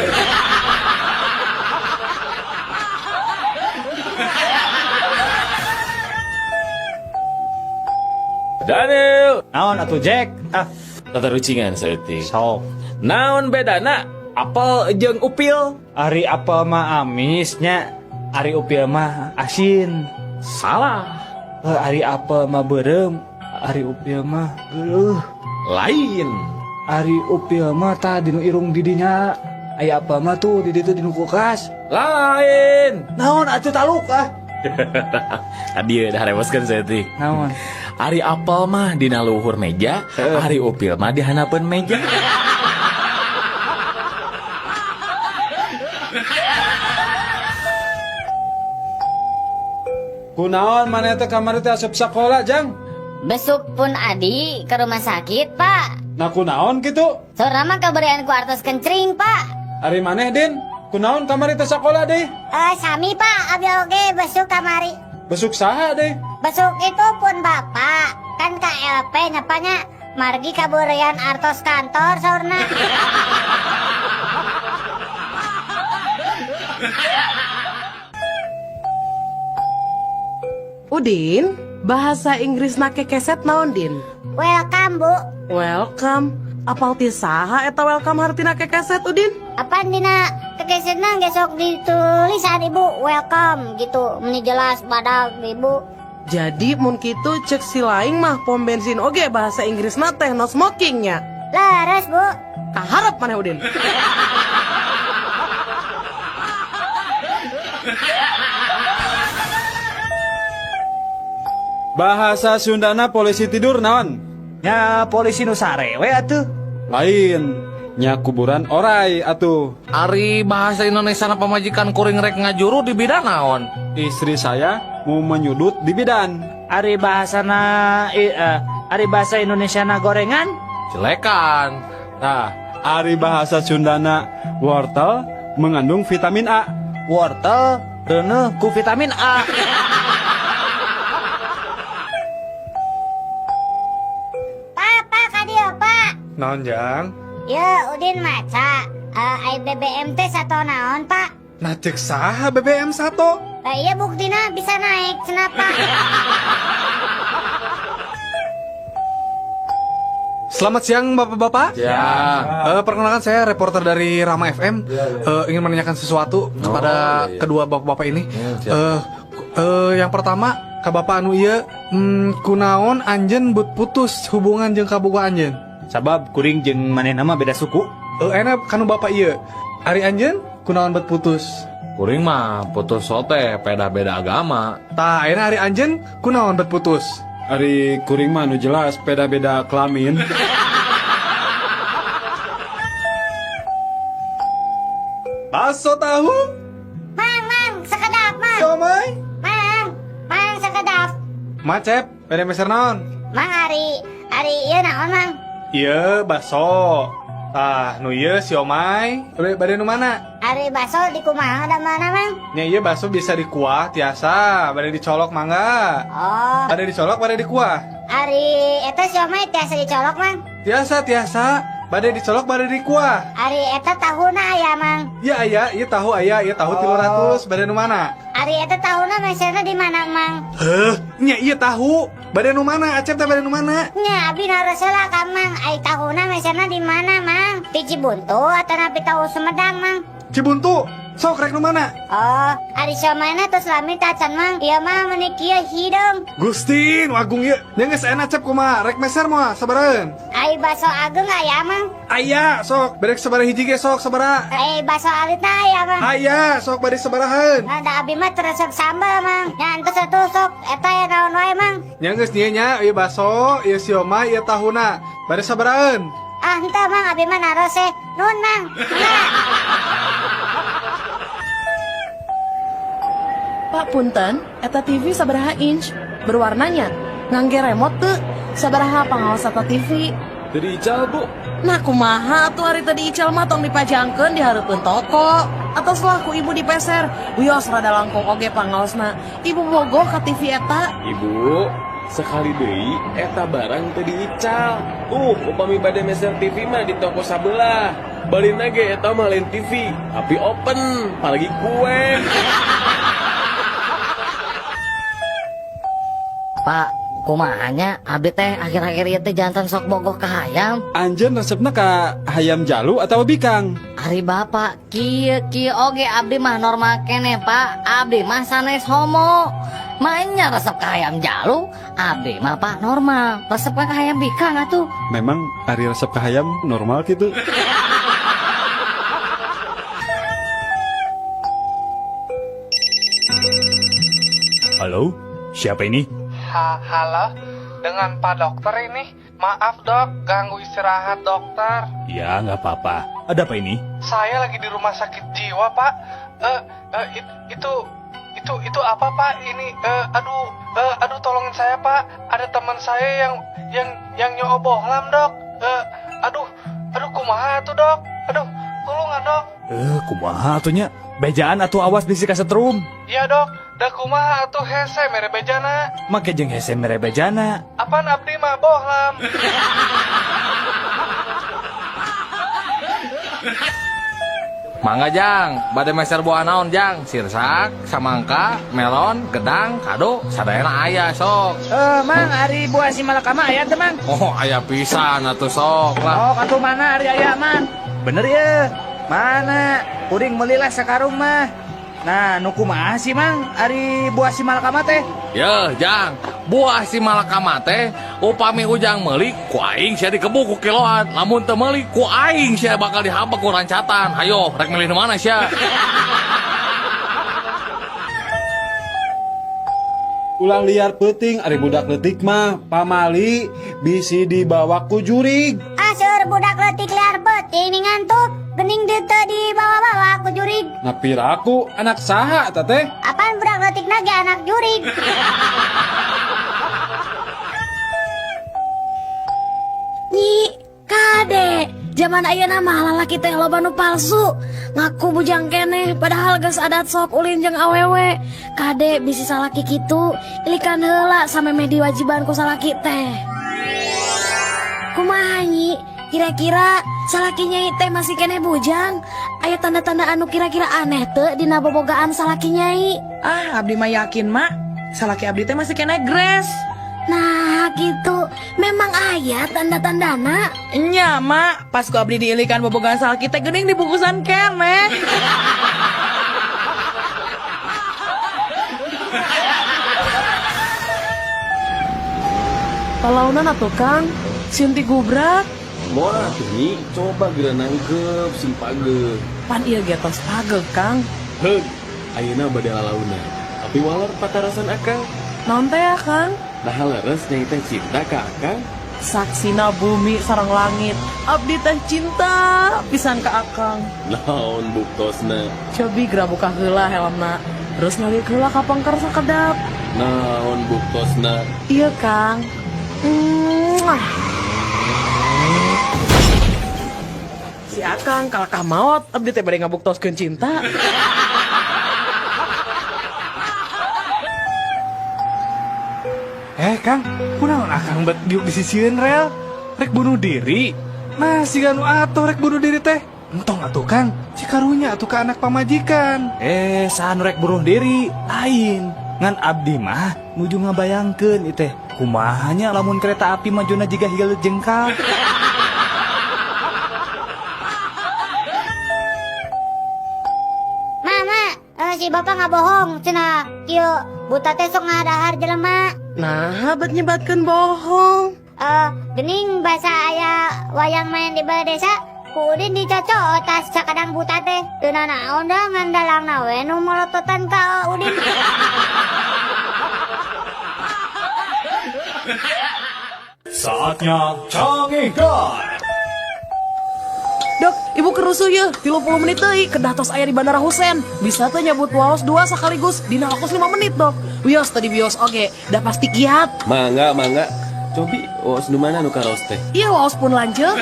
Daniel. Naon atuh Jack? Ah, tatarucingan saeutik. Sok. Naon bedana apel jeung upil? Ari apel mah amisnya, ari upil mah asin. Salah. Ari apel mah beureum, ari upil mah geuleuh. Lain. Ari upil mah tah dinu irung didinya. Aya apel mah tuh di ditu dinu kulkas. Lain. Naon atuh taluk ah. Tadi udah reweskeun saeutik. Naon? Ari apel mah dina luhur meja, ari upil mah di handapeun meja. Kunaon maneh teh kamari teh asup sakola, Jang? Besuk pun adi ke rumah sakit, Pak. Nah kunaon kitu? Saurna mah kaberian ku artos kencring, Pak. Ari maneh, Din? Kunaon kamari teh sakola deh? Sami Pak, abi oge besuk kamari. Besuk saha deh? Besuk itu pun bapak, kan KLP nyapanya margi kaburian artos kantor saurna. Udin, bahasa Inggris na kekeset naon, Din? Welcome, Bu. Welcome. Apal ti saha eta welcome hartina kekeset, Udin? Apaan dina kekesetna gesok ditulisan Ibu welcome gitu, meni jelas badag Ibu. Jadi mun kitu cek si laing mah pom bensin oge bahasa Inggris na teh no smoking nya. Leres, Bu. Kaharep maneh, Udin. Bahasa Sundana polisi tidur naon? Nya polisi nu sare we atuh. Lain, nya kuburan orai atuh. Ari bahasa Indonesia na pamajikan kuring rek ngajuru di bidan naon? Istri saya mau menyudut di bidan. Ari bahasana ari bahasa Indonesia na gorengan? Jelekan. Nah, ari bahasa Sundana wortel mengandung vitamin A. Wortel reuneuh ku vitamin A. Pak, kadieu, Pak. Naon, Jang? Ya, Udin maca. Ai BBM teh sato naon, Pak? Nah cek saha BBM sato? Lah iya buktina bisa naik, cenah, Pak. Selamat siang Bapak-bapak. Ya. Perkenalkan saya reporter dari Rama FM. Ya, ya. Ingin menanyakan sesuatu kepada iya, iya. kedua bapak-bapak ini. Siap. Yang pertama, ka bapak anu ieu, kunaon anjeun but putus hubungan jeung kabogoh anjeun? Sabab kuring jeung manehna mah beda suku. Enak kanu bapak ieu. Ari anjeun kunaon bet putus? Kuring mah putus sote beda-beda agama. Tah, ayeuna ari anjeun kunaon bet putus? Ari kuring mah nu jelas beda-beda kelamin. Bakso tahu? Mang, mang, sekedap, mang. Siomay? Mang, mang sekedap. Macep, bade meser naon? Mang ari ieu naon, Mang? Ieu bakso. Tah, nu ieu siomay. Bade nu mana? Ari bakso di kumaha da mana, Mang? Nya ieu bakso bisa dikuah tiasa, bade dicolok mangga. Oh. Bade dicolok, bade dikuah. Ari eta siomay tiasa dicolok, Mang? Tiasa, tiasa. Bade dicolok, bade dikuah. Ari eta tahuna aya, Mang. Iya aya, ieu tahu aya, ieu tahu 300, bade nu mana? Ari eta tahuna meserna di mana, Mang? Heuh, nya ieu tahu. Bade nu mana? Acep teh bade nu mana? Nya abi naros heula ka Mang, ai tahuna meserna di mana, Mang? Di Cibuntu atanapi tahu Sumedang, Mang? Cibuntu. Sok rek nu mana? Oh, ari siomayna tos lami tacan, Mang. Ieu mah meuni kieu hideung. Gusti, nu agung ieu. Nya geus enak Acep kumaha? Rek meser moal sabaraheun? Ai baso ageung aya, Mang? Aya, sok. Bade sabaraha hiji ge sok sabaraha? Ai baso alitna aya, Mang? Aya, sok bade sabaraheun? Nah, da abi mah teu resep sambal, Mang. Nya entos atuh sok eta ya naon wae, Mang. Nya geus nya nya ieu baso, ieu siomay, ieu tahuna. Bade sabaraheun? Ah, henteu, Mang, abi mah naros eh. Nuhun, Mang. Mangga. Pak punten, eta TV sabaraha inch? Berwarnanya ngangge remote teu? Sabaraha pangaos eta TV? Teu diical, Bu. Nah kumaha atuh ari teu diical mah tong dipajangkeun di hareupeun toko. Atos lah ku ibu dipeser. Wios rada langkung oge pangaosna. Ibu bogoh ka TV eta. Ibu, sekali deui eta barang teu diical. Upami bade meser TV mah di toko sabelah. Balina ge eta mah lain TV, tapi open, apalagi kue. Pak, kumaha nya abdi teh akhir-akhir ieu teh jantan sok bogoh ka hayam. Anjeun resepna ka hayam jalu atau bikang? Ari bapak kieu kieu oge abdi mah normal keneh Pak. Abdi mah sanes homo. Maenya resep ka hayam jalu, abdi mah Pak normal. Resep ka hayam bikang atuh. Memang ari resep ka hayam normal gitu. Halo, siapa ini? Halo, dengan Pak Dokter ini. Maaf dok, ganggu istirahat dokter. Ya, nggak apa-apa. Ada apa ini? Saya lagi di rumah sakit jiwa Pak. Itu apa Pak? Ini, aduh, tolongin saya Pak. Ada teman saya yang nyobohlam dok. Aduh, kumaha tuh dok? Aduh, tolongan dok. Kumaha atuh nya? Bejaan atuh awas bisi kasetrum. Iya dok, da kumaha atuh hese mere bejana. Make jeung hese mere bejana. Apaan abdi mah bohlam. Mangga Jang, bade meser buah naon Jang? Sirsak, samangka, melon, gedang, kado, sadayana aya sok. Mang, ari buah si malakama aya teu Mang? Oh, aya pisan atuh sok lah. Oh, katuh mana ari aya Mang? Bener ya? Mana? Kuring melilah sakarung mah. Nah, nu kumaha sih Mang ari buah si malakama teh? Yeuh, Jang, buah si malakama teh upami ujang meuli ku aing sia dikebuk ku kiloan. Lamun teu meuli ku aing sia bakal dihabek ku rancatan. Hayo, rek milih nu mana sia? Ulah liar peuting ari budak leutik mah pamali bisi dibawa ku jurig. Aseur budak leutik liar peuting ngantuk. Gening teu dibawa-bawa ku jurig. Nah piraku anak saha eta teh? Apaan budak leutik ge anak jurig. Nyi, kade, zaman ayeuna mah lalaki teh loba nu palsu. Ngaku bujang keneh padahal geus adat sok ulin jeung awewe. Kade bisi salaki kitu, ilikan heula samemeh diwajiban ku salaki teh. Kumaha nyi? Kira-kira salaki nyai teh masih keneh bujang? Aya tanda-tanda anu kira-kira aneh teu dina bobogaan salaki nyai? Ah, abdi mah yakin mak, salaki abdi teh masih keneh gres. Nah gitu, memang aya tanda-tandana. Nya mak, pas ku abdi diilikan bobogaan salaki teh geuning dibungkusan keneh. Palaunan atuh Kang, sinti gubrak. Moal atuh nyi, coba geura nangkep sing pageuh. Pan ieu ge tos pageuh Kang. Heug, ayeuna bade lalaunan. Tapi waler patarasan akang. Naon teh ya Kang? Nah leres nyai teh cinta ka akang. Saksina bumi sareng langit, abdi teh cinta pisan ka akang. Naon buktosna? Cobi geura buka heula helmna, terus nyalik heula ka pangker sakedap. Naon buktosna? Iya Kang. Muah. Si akang kalakah maot, abdi teh bade ngabuktoskeun cinta. Kang, kunaon akang bet diuk di sisieun rel? Rek bunuh diri? Nah, siga nu atuh rek bunuh diri teh. Entong atuh Kang, cikarunya atuh ka anak pamajikan. Saha nu rek bunuh diri? Lain. Ngan abdi mah nuju ngabayangkeun ieu teh. Kumaha nya lamun kereta api majuna jiga higa jengkal. Mama, si bapak nggak bohong, cenah kieu buta teh sok ngadahar jelema. Nah, bet nyebatkeun bohong. Gening basa aya wayang main di balai desa, ku Udin dicocok tas sakadang buta teh. Teu nanaon da ngan dalangna we nu molototan ka Udin. Saatnya Canggihkan. Dok, ibu kerusuh ya, 30 menit deui kedah tos aya di Bandara Husein. Bisa teh nyabut waos 2 sekaligus dina waktu 5 menit, Dok. Wios tadi bios oge, dah pasti kiat. Mangga, mangga. Cobi waos nu mana nu karaos teh? Iya, waos pun lanjut.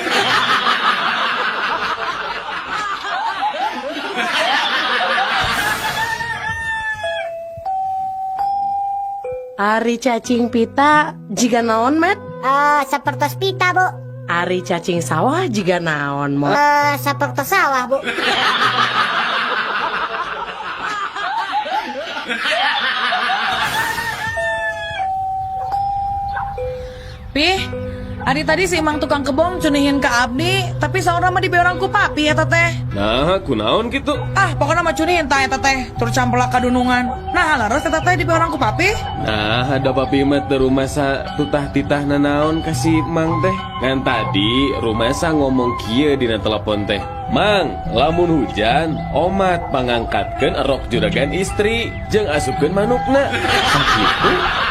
Ari cacing pita jiga naon, Met? Sapertos pita, Bu. Ari cacing sawah jiga naon, Mot? Sapertos sawah, Bu. Pih, ari tadi si Mang tukang kebon cunihin ke abdi, tapi saurna mah dibeorang ku papi eta teh. Nah, kunaon gitu? Ah, pokoknya mah cunihin tah eta teh, tur campelak kadunungan. Nah, leres eta teh dibeorang ku papi. Nah, ada papi mah teu rumasa tutah titah nanaon ka si Mang teh. Ngan tadi rumasa ngomong kieu dina telepon teh. Mang, lamun hujan, omat pangangkatkeun erok juragan istri jeung asupkeun manukna. Sakitu.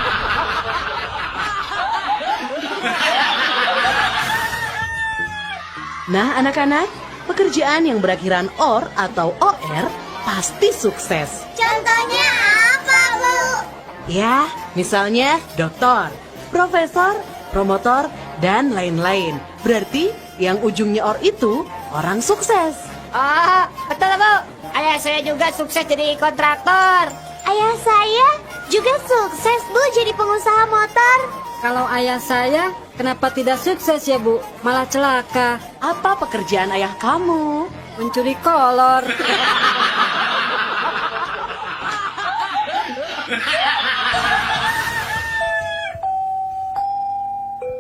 Nah, anak-anak, pekerjaan yang berakhiran OR atau OR pasti sukses. Contohnya apa, Bu? Ya, misalnya doktor, profesor, promotor, dan lain-lain. Berarti yang ujungnya OR itu orang sukses. Oh, betul, Bu. Ayah saya juga sukses jadi kontraktor. Ayah saya juga sukses, Bu, jadi pengusaha motor. Kalau ayah saya, kenapa tidak sukses ya, Bu? Malah celaka. Apa pekerjaan ayah kamu? Mencuri kolor.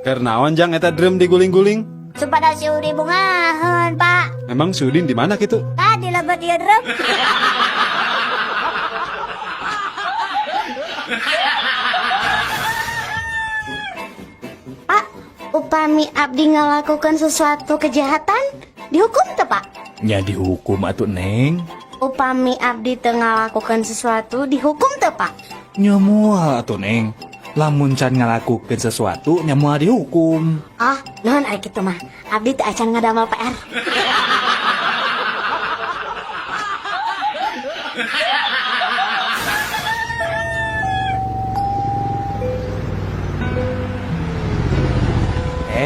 Karnaon jang eta drum diguling-guling? Supados si Udin bungaheun, Pak. Emang si Udin di mana gitu? Tadi lebet ieu drum. Pak, upami abdi ngalakukan sesuatu kejahatan, dihukum teu, Pak? Nya dihukum atuh, Neng. Upami abdi teu ngalakukan sesuatu, dihukum teu, Pak? Nya moal atuh, Neng. Lamun can ngalakukeun sesuatu, nya moal dihukum. Oh, nuhun ari kitu mah. Abdi teu acan ngadamel PR.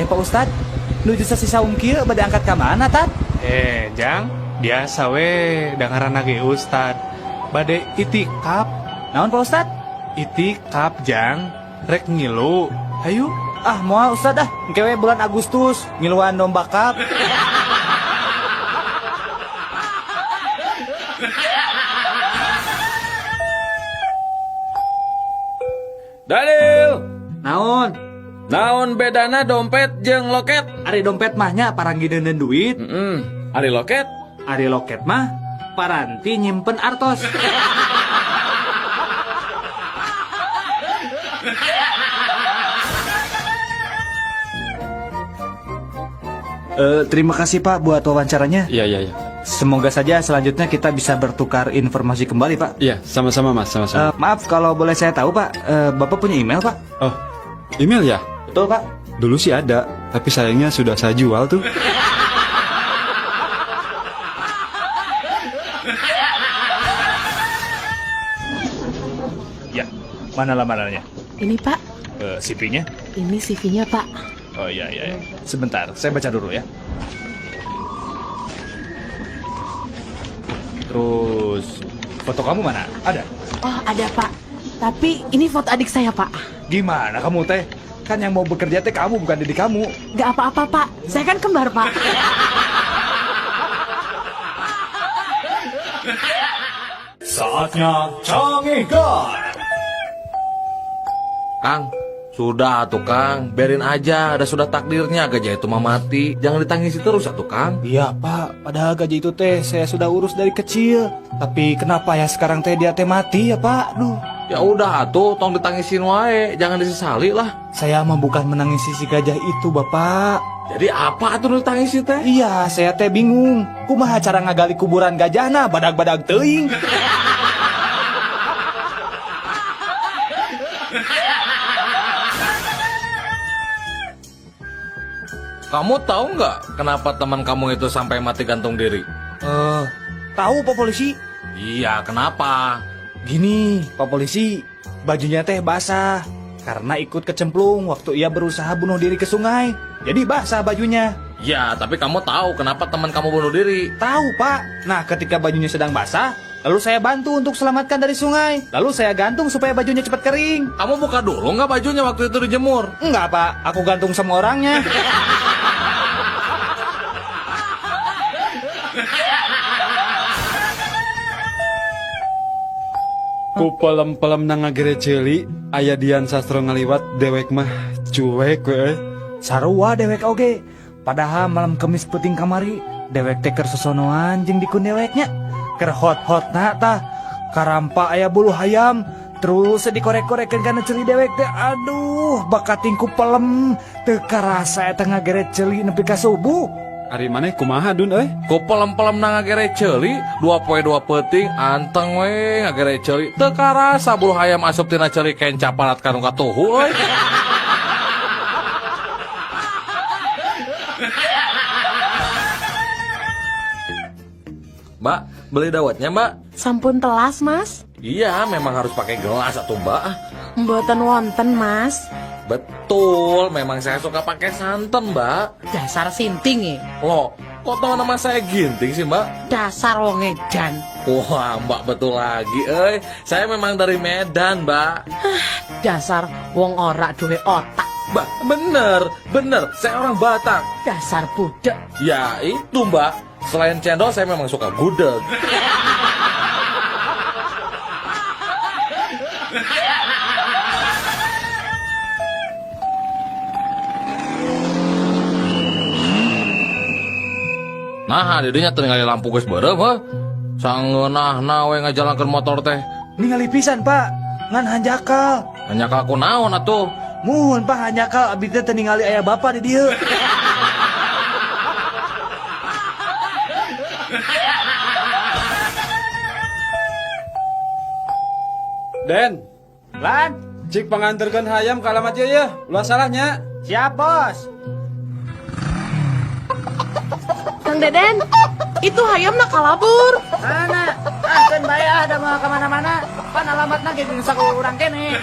Pak Ustad, nuju sasi saum kieu bade angkat ka mana, Tad? Jang, biasa we dengaran ge Ustad. Bade itikaf. Naon, Pak Ustad? Itikaf, Jang. Rek ngilu. Hayu. Ah, moal Ustad ah. Engke we bulan Agustus ngiluan domba kap. Dalil. Naon? Naon bedana dompet jeung loket? Ari dompet mah nya paranggi deuneun duit. Ari loket? Ari loket mah paranti nyimpen artos. Terima kasih Pak buat wawancaranya. Iya. Semoga saja selanjutnya kita bisa bertukar informasi kembali, Pak. Iya, sama-sama Mas, sama-sama. Maaf kalau boleh saya tahu, Pak, Bapak punya email, Pak? Oh, email ya? Betul, Pak. Dulu sih ada, tapi sayangnya sudah saya jual tuh. Ya, mana lamarannya? Ini, Pak. CV-nya? Ini CV-nya, Pak. Oh iya. Sebentar, saya baca dulu ya. Terus, foto kamu mana? Ada? Oh, ada, Pak. Tapi ini foto adik saya, Pak. Gimana kamu, Teh? Kan yang mau bekerja teh kamu, bukan diri kamu. Gak apa-apa, Pak. Saya kan kembar, Pak. Saatnya Canggihkan. Kang, sudah tuh Kang, biarin aja, ada sudah takdirnya gajah itu mah mati. Jangan ditangisi terus atuh Kang. Iya Pak, padahal gajah itu teh saya sudah urus dari kecil. Tapi kenapa ya sekarang teh dia teh mati ya Pak? Duh. Ya udah atuh, tong ditangisin wae, jangan disesali lah. Saya mah bukan menangisi si gajah itu Bapak. Jadi apa atuh ditangisi teh? Iya, saya teh bingung. Kumaha cara ngagali kuburan gajahna badag-badag teuing. Kamu tahu nggak kenapa teman kamu itu sampai mati gantung diri? Tahu Pak Polisi. Iya, kenapa? Gini, Pak Polisi, bajunya teh basah karena ikut kecemplung waktu ia berusaha bunuh diri ke sungai. Jadi basah bajunya. Ya, tapi kamu tahu kenapa teman kamu bunuh diri? Tahu, Pak. Nah, ketika bajunya sedang basah, Lalu saya bantu untuk selamatkan dari sungai. Lalu saya gantung supaya bajunya cepat kering. Kamu buka dulu nggak bajunya waktu itu dijemur? Enggak, Pak. Aku gantung sama orangnya. Ku pelem-pelem na ngagere ceuli, aya Dian Sastro ngaliwat dewek mah cuek we euy. Sarua dewek oge. Padahal malam Kemis peuting kamari, dewek teh keur sosonoan jeung dikun deweknya. Keur hot-hotna tah. Karampa aya bulu hayam, terus dikorek-korekeun kana ceuli dewek teh. Aduh, bakating ku pelem teu karasa eta ngagere ceuli nepi ka subuh. Ari maneh kumaha Dun euy? Ku pelem-pelem na ngagere ceuli, 2 poe 2 peuting anteng we ngagere ceuli. Teu karasa bulu hayam asup tina ceuli kenca parat ka nu katuhu euy. Mbak, beli dawetnya, Mbak? Sampun telas, Mas. Iya, memang harus pakai gelas atau Mbak. Mboten wonten, Mas. Betul, memang saya suka pakai santan, Mbak. Dasar sinting ya. Loh, kok tahu nama saya Ginting sih, Mbak? Dasar wong edan. Wah, Mbak betul lagi, eh. Saya memang dari Medan, Mbak. Dasar wong ora duwe otak. Mbak, bener, bener. Saya orang Batak. Dasar budek. Ya, itu, Mbak. Selain cendol, saya memang suka gudeg. Nah, didinya tinggal lampu geus beureum heuh. Sangeunahna we ngajalankeun motor teh. Ningali pisan, Pak. Ngan hanjakal. Hanjakal ku naon atuh? Muhun, Pak, hanjakal abdi teh teu ningali aya bapak di dieu. Den, Lan, cik panganterkeun hayam ka alamat ieu yeuh. Ulah salahnya. Siap, Bos. Kang Deden, itu hayamna kalabur. Mana? Ah, keun bae ah, da moal ka mana-mana. Pan alamatna ge geus saku urang keneh.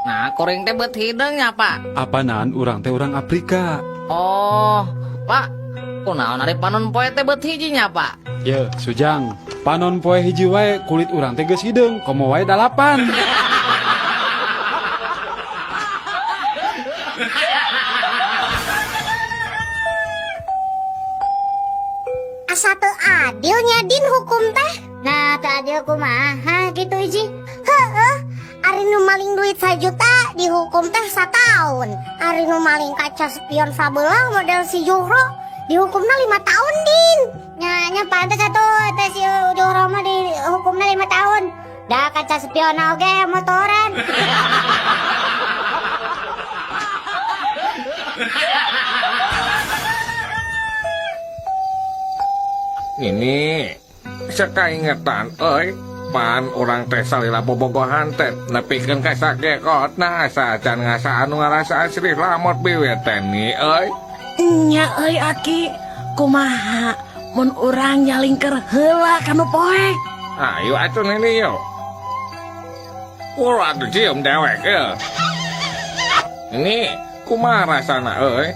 Nah, kuring teh beut hideung nya, Pak. Apanan urang teh urang Afrika. Oh, Pak. Kunaon ari panon poe teh beut hiji nya, Pak? Ye, Sujang, panon poe hiji wae kulit urang teh geus hideung, komo wae dalapan. Asa teu adilnya Din hukum teh. Nah, teu adil kumaha gitu Iji? Heeh. Ari nu maling duit 1 juta dihukum teh sataun. Ari nu maling kaca spion sabelah model si Juhro dihukumna 5 tahun, Din. Nya nya pantes atuh teh si Juhro mah dihukumna 5 tahun. Da kaca spion oge motoran. Ini sakaingetan euy, pan urang teh salila bobogohan teh nepikeun ka sakekotna asa acan ngasaan nu ngarasaan sirih lamot biwir teh ni euy. Nya euy Aki, kumaha mun urang nyalingker heula kanu poek? Ayo atuh nini yo. Ulah atuh cium dewek ya. Ini kumaha rasana euy?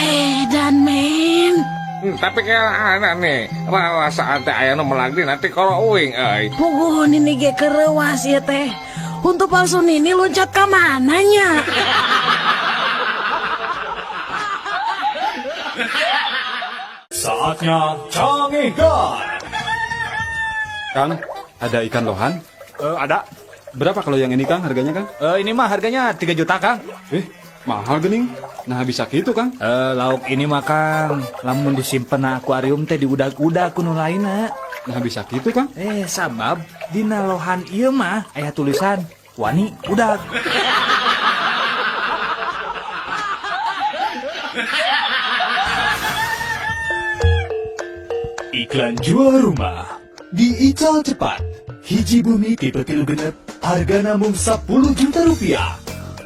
Edan men. Tapi kayak anak nih, rarasaan teh aya nu melak dina tikoro uing euy. Puguh nini ge kereuwas ieu teh. Untuk palsu nini loncat ka mana nya? Saatnya Canggihkan. Kang, ada ikan lohan? Ada. Berapa kalau yang ini, Kang, harganya, Kang? Ini mah harganya 3 juta, Kang. Eh, mahal gening. Nah, bisa gitu, Kang. Lauk ini mah, Kang, lamun disimpen na akuarium teh diudag-udag ku nu lainna. Nah, bisa gitu, Kang. Eh, sabab dina lohan ieu mah aya tulisan wani udag. Iklan jual rumah di Ical Cepat. Hiji bumi tipe 36, harga namung 10 juta rupiah.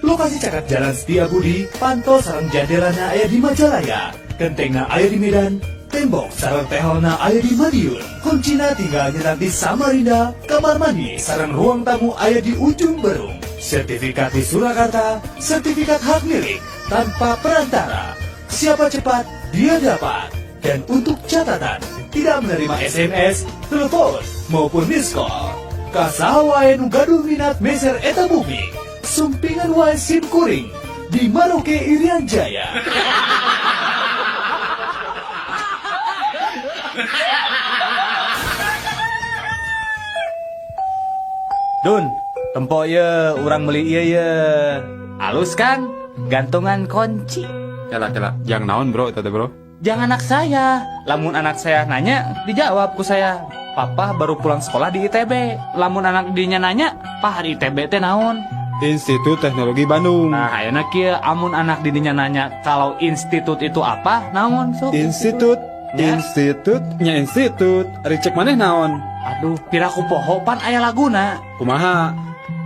Lokasi caket Jalan Setia Budi, pantol sareng jandelana aya di Majalaya, kentengna aya di Medan, tembok sareng tehelna aya di Madiun, kuncina tinggal nyetak di Samarinda, kamar mandi sareng ruang tamu aya di Ujung Berung, sertifikat di Surakarta, sertifikat hak milik, Tanpa perantara. Siapa cepat, dia dapat. Dan untuk catatan, tidak menerima SMS, telepon, maupun miss call. Ka saha wae nu gaduh minat meser eta bumi. Sumpingan wae sim kuring di Maroke, Irian Jaya. Dun, tempo ye, urang beli ieu ye. Alus kan? Gantungan kunci. Kela kela, jang naon, bro, eta teh, bro? Jang anak saya. Lamun anak saya nanya, dijawab ku saya. Papa baru pulang sekolah di ITB. Lamun anak dinya nanya, "Pah, di ITB teh naon?" Institut Teknologi Bandung. Nah, ayeuna kieu, amun anak didinya nanya kalau institut itu apa, naon sok? Institut, Ya. Institut, nya institut. Ari cek maneh naon? Aduh, piraku poho, pan aya laguna. Kumaha?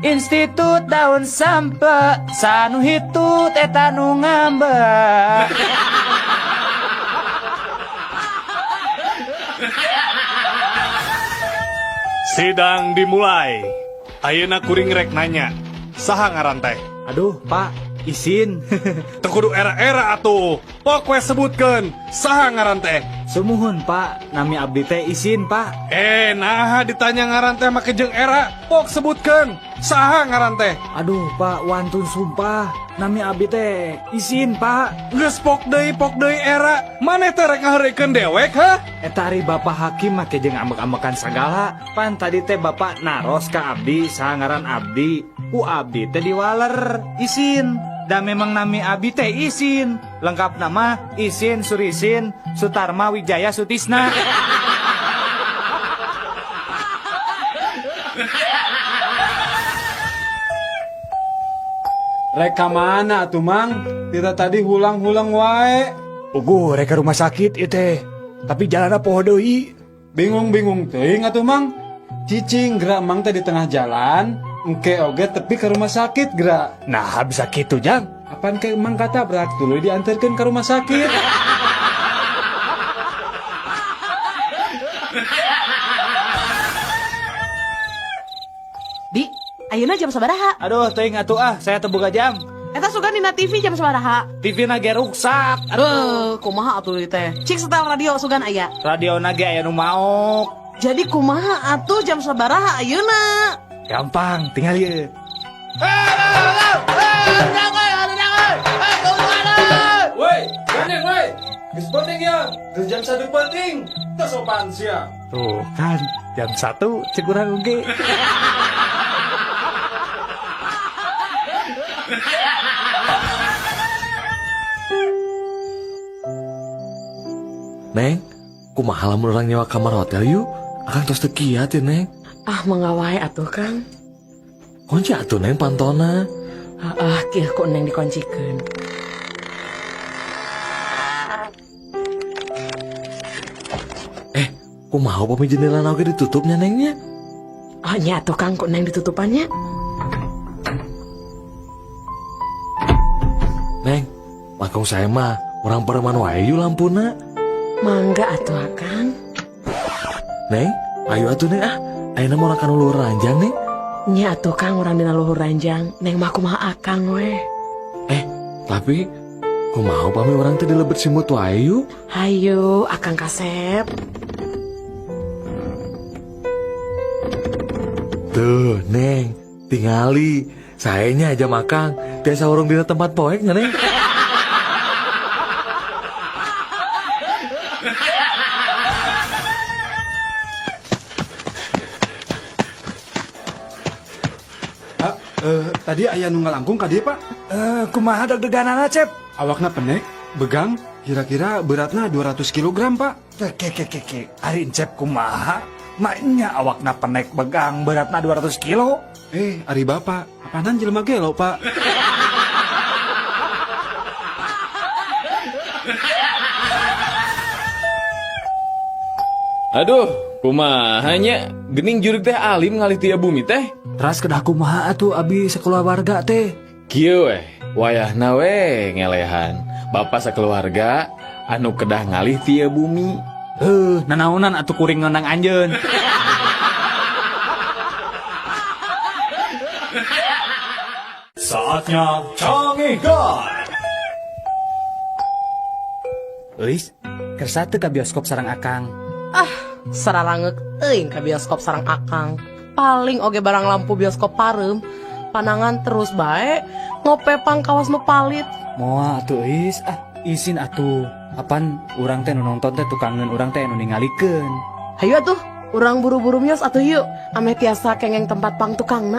Institut daun sampe, sanu hitut eta nu ngambek. Sidang dimulai. Ayeuna kuring rek nanya. Saha ngaran teh? Aduh, Pak, isin. Teu kudu era-era atuh. Pok we sebutkeun. Saha ngaran teh? Sumuhun, Pak. Nami abdi teh Isin, Pak. Eh, naha ditanya ngaran teh make jeung era. Pok sebutkeun. Saha ngaran teh? Aduh, Pak, wantun sumpah. Nami abdi teh Isin, Pak. Geus pok deui era. Maneh teh rek ngaheureuykeun dewek, ha? Eta ari Bapak Hakim make jeung ambek-ambekan sagala. Pan tadi teh Bapak naros ka abdi saha ngaran abdi. Ku abdi teh diwaler Isin. Da memang nami abdi teh Isin. Lengkap nama Isin Surisin Sutarma Wijaya Sutisna. Rek ka mana atuh, Mang? Kita tadi hulang-hulang wae. Puguh rek ka rumah sakit ieu teh. Tapi jalanna poho deui. Bingung-bingung teuing atuh, Mang. Cicing gerak Mang teh di tengah jalan, engke oge tepi ke rumah sakit gerak. Nah, bisa kitu, Jang. Apan ke Mang katabrak tuluy diantarkeun ke rumah sakit. Di, ayeuna jam sabaraha? Aduh, teuing atuh ah, saya teu boga jam. Eta sugan dina TV jam sabaraha? TV na ge ruksak. Aduh, kumaha atuh ieu teh? Cik setel radio sugan aya. Radio na ge aya nu maok. Jadi kumaha atuh jam sabaraha ayeuna? Gampang, tinggal ieu. Woi, gandeng woi. Geus penting ya, geus jam 1 penting. Teu sopan sia. Tuh kan, jam 1 cek urang oge. Neng, kumaha lamun urang nyewa kamar hotel yuk? Akang tos teu kiat ya, Neng. Ah, mangga wae atuh, Kang. Kunci atuh, Neng, pantona. Ah, kieu ku Neng dikuncikeun. Eh, kumaha upami jendela oge ditutupnya, Nengnya? Oh, nya atuh, Kang, ku Neng ditutupannya. Neng, langkung saya mah urang pareman wae yuk lampuna. Mangga atuh, Akang. Neng, ayo atuh, Neng, ah. Ayeuna mah urang kana luhur ranjang, Neng. Nya atuh, Kang, urang dina luhur ranjang. Neng mah kumaha Akang we. Eh, tapi kumaha upami urang teh dilebet simut wae yuk? Hayu, Akang kasep. Tuh, Neng, tingali. Saenya aja makang, tiasa urung dina tempat poek nya, Neng. Pak, tadi aya nu ngalangkung ka dieu, Pak. Kumaha deg-deganana, Cep? Awakna pendek, begang, kira-kira beratna 200 kilogram, Pak. Ke, ke, ke, ke. Ari Encep kumaha? Maknya awakna penek begang beratna 200 kilo. Ari Bapak, apanan jelema gelo, Pak? Aduh, kumaha nya? Gening jurig teh alim ngalih tia bumi teh. Teras kedah kumaha atuh abi sakeluarga teh? Kieu weh, wayahna we ngelehan. Bapak sakeluarga anu kedah ngalih tia bumi. Heuh, nanaonan atuh kuring ngonang anjeun. Saatnya Canggih Guard. Euis, kersa teu ka bioskop sareng Akang? Ah, sararangeuk teuing ka bioskop sareng Akang. Paling oge barang lampu bioskop pareum, panangan terus bae ngope pangkawas nu palit. Moal atuh, Euis, ah, isin atuh. Apan urang teh nu nonton teh tukangeun urang teh nu ningalikeun. Hayu atuh, urang buru-buru mios atuh yuk. Ameh tiasa kengeng tempat pang tukangna.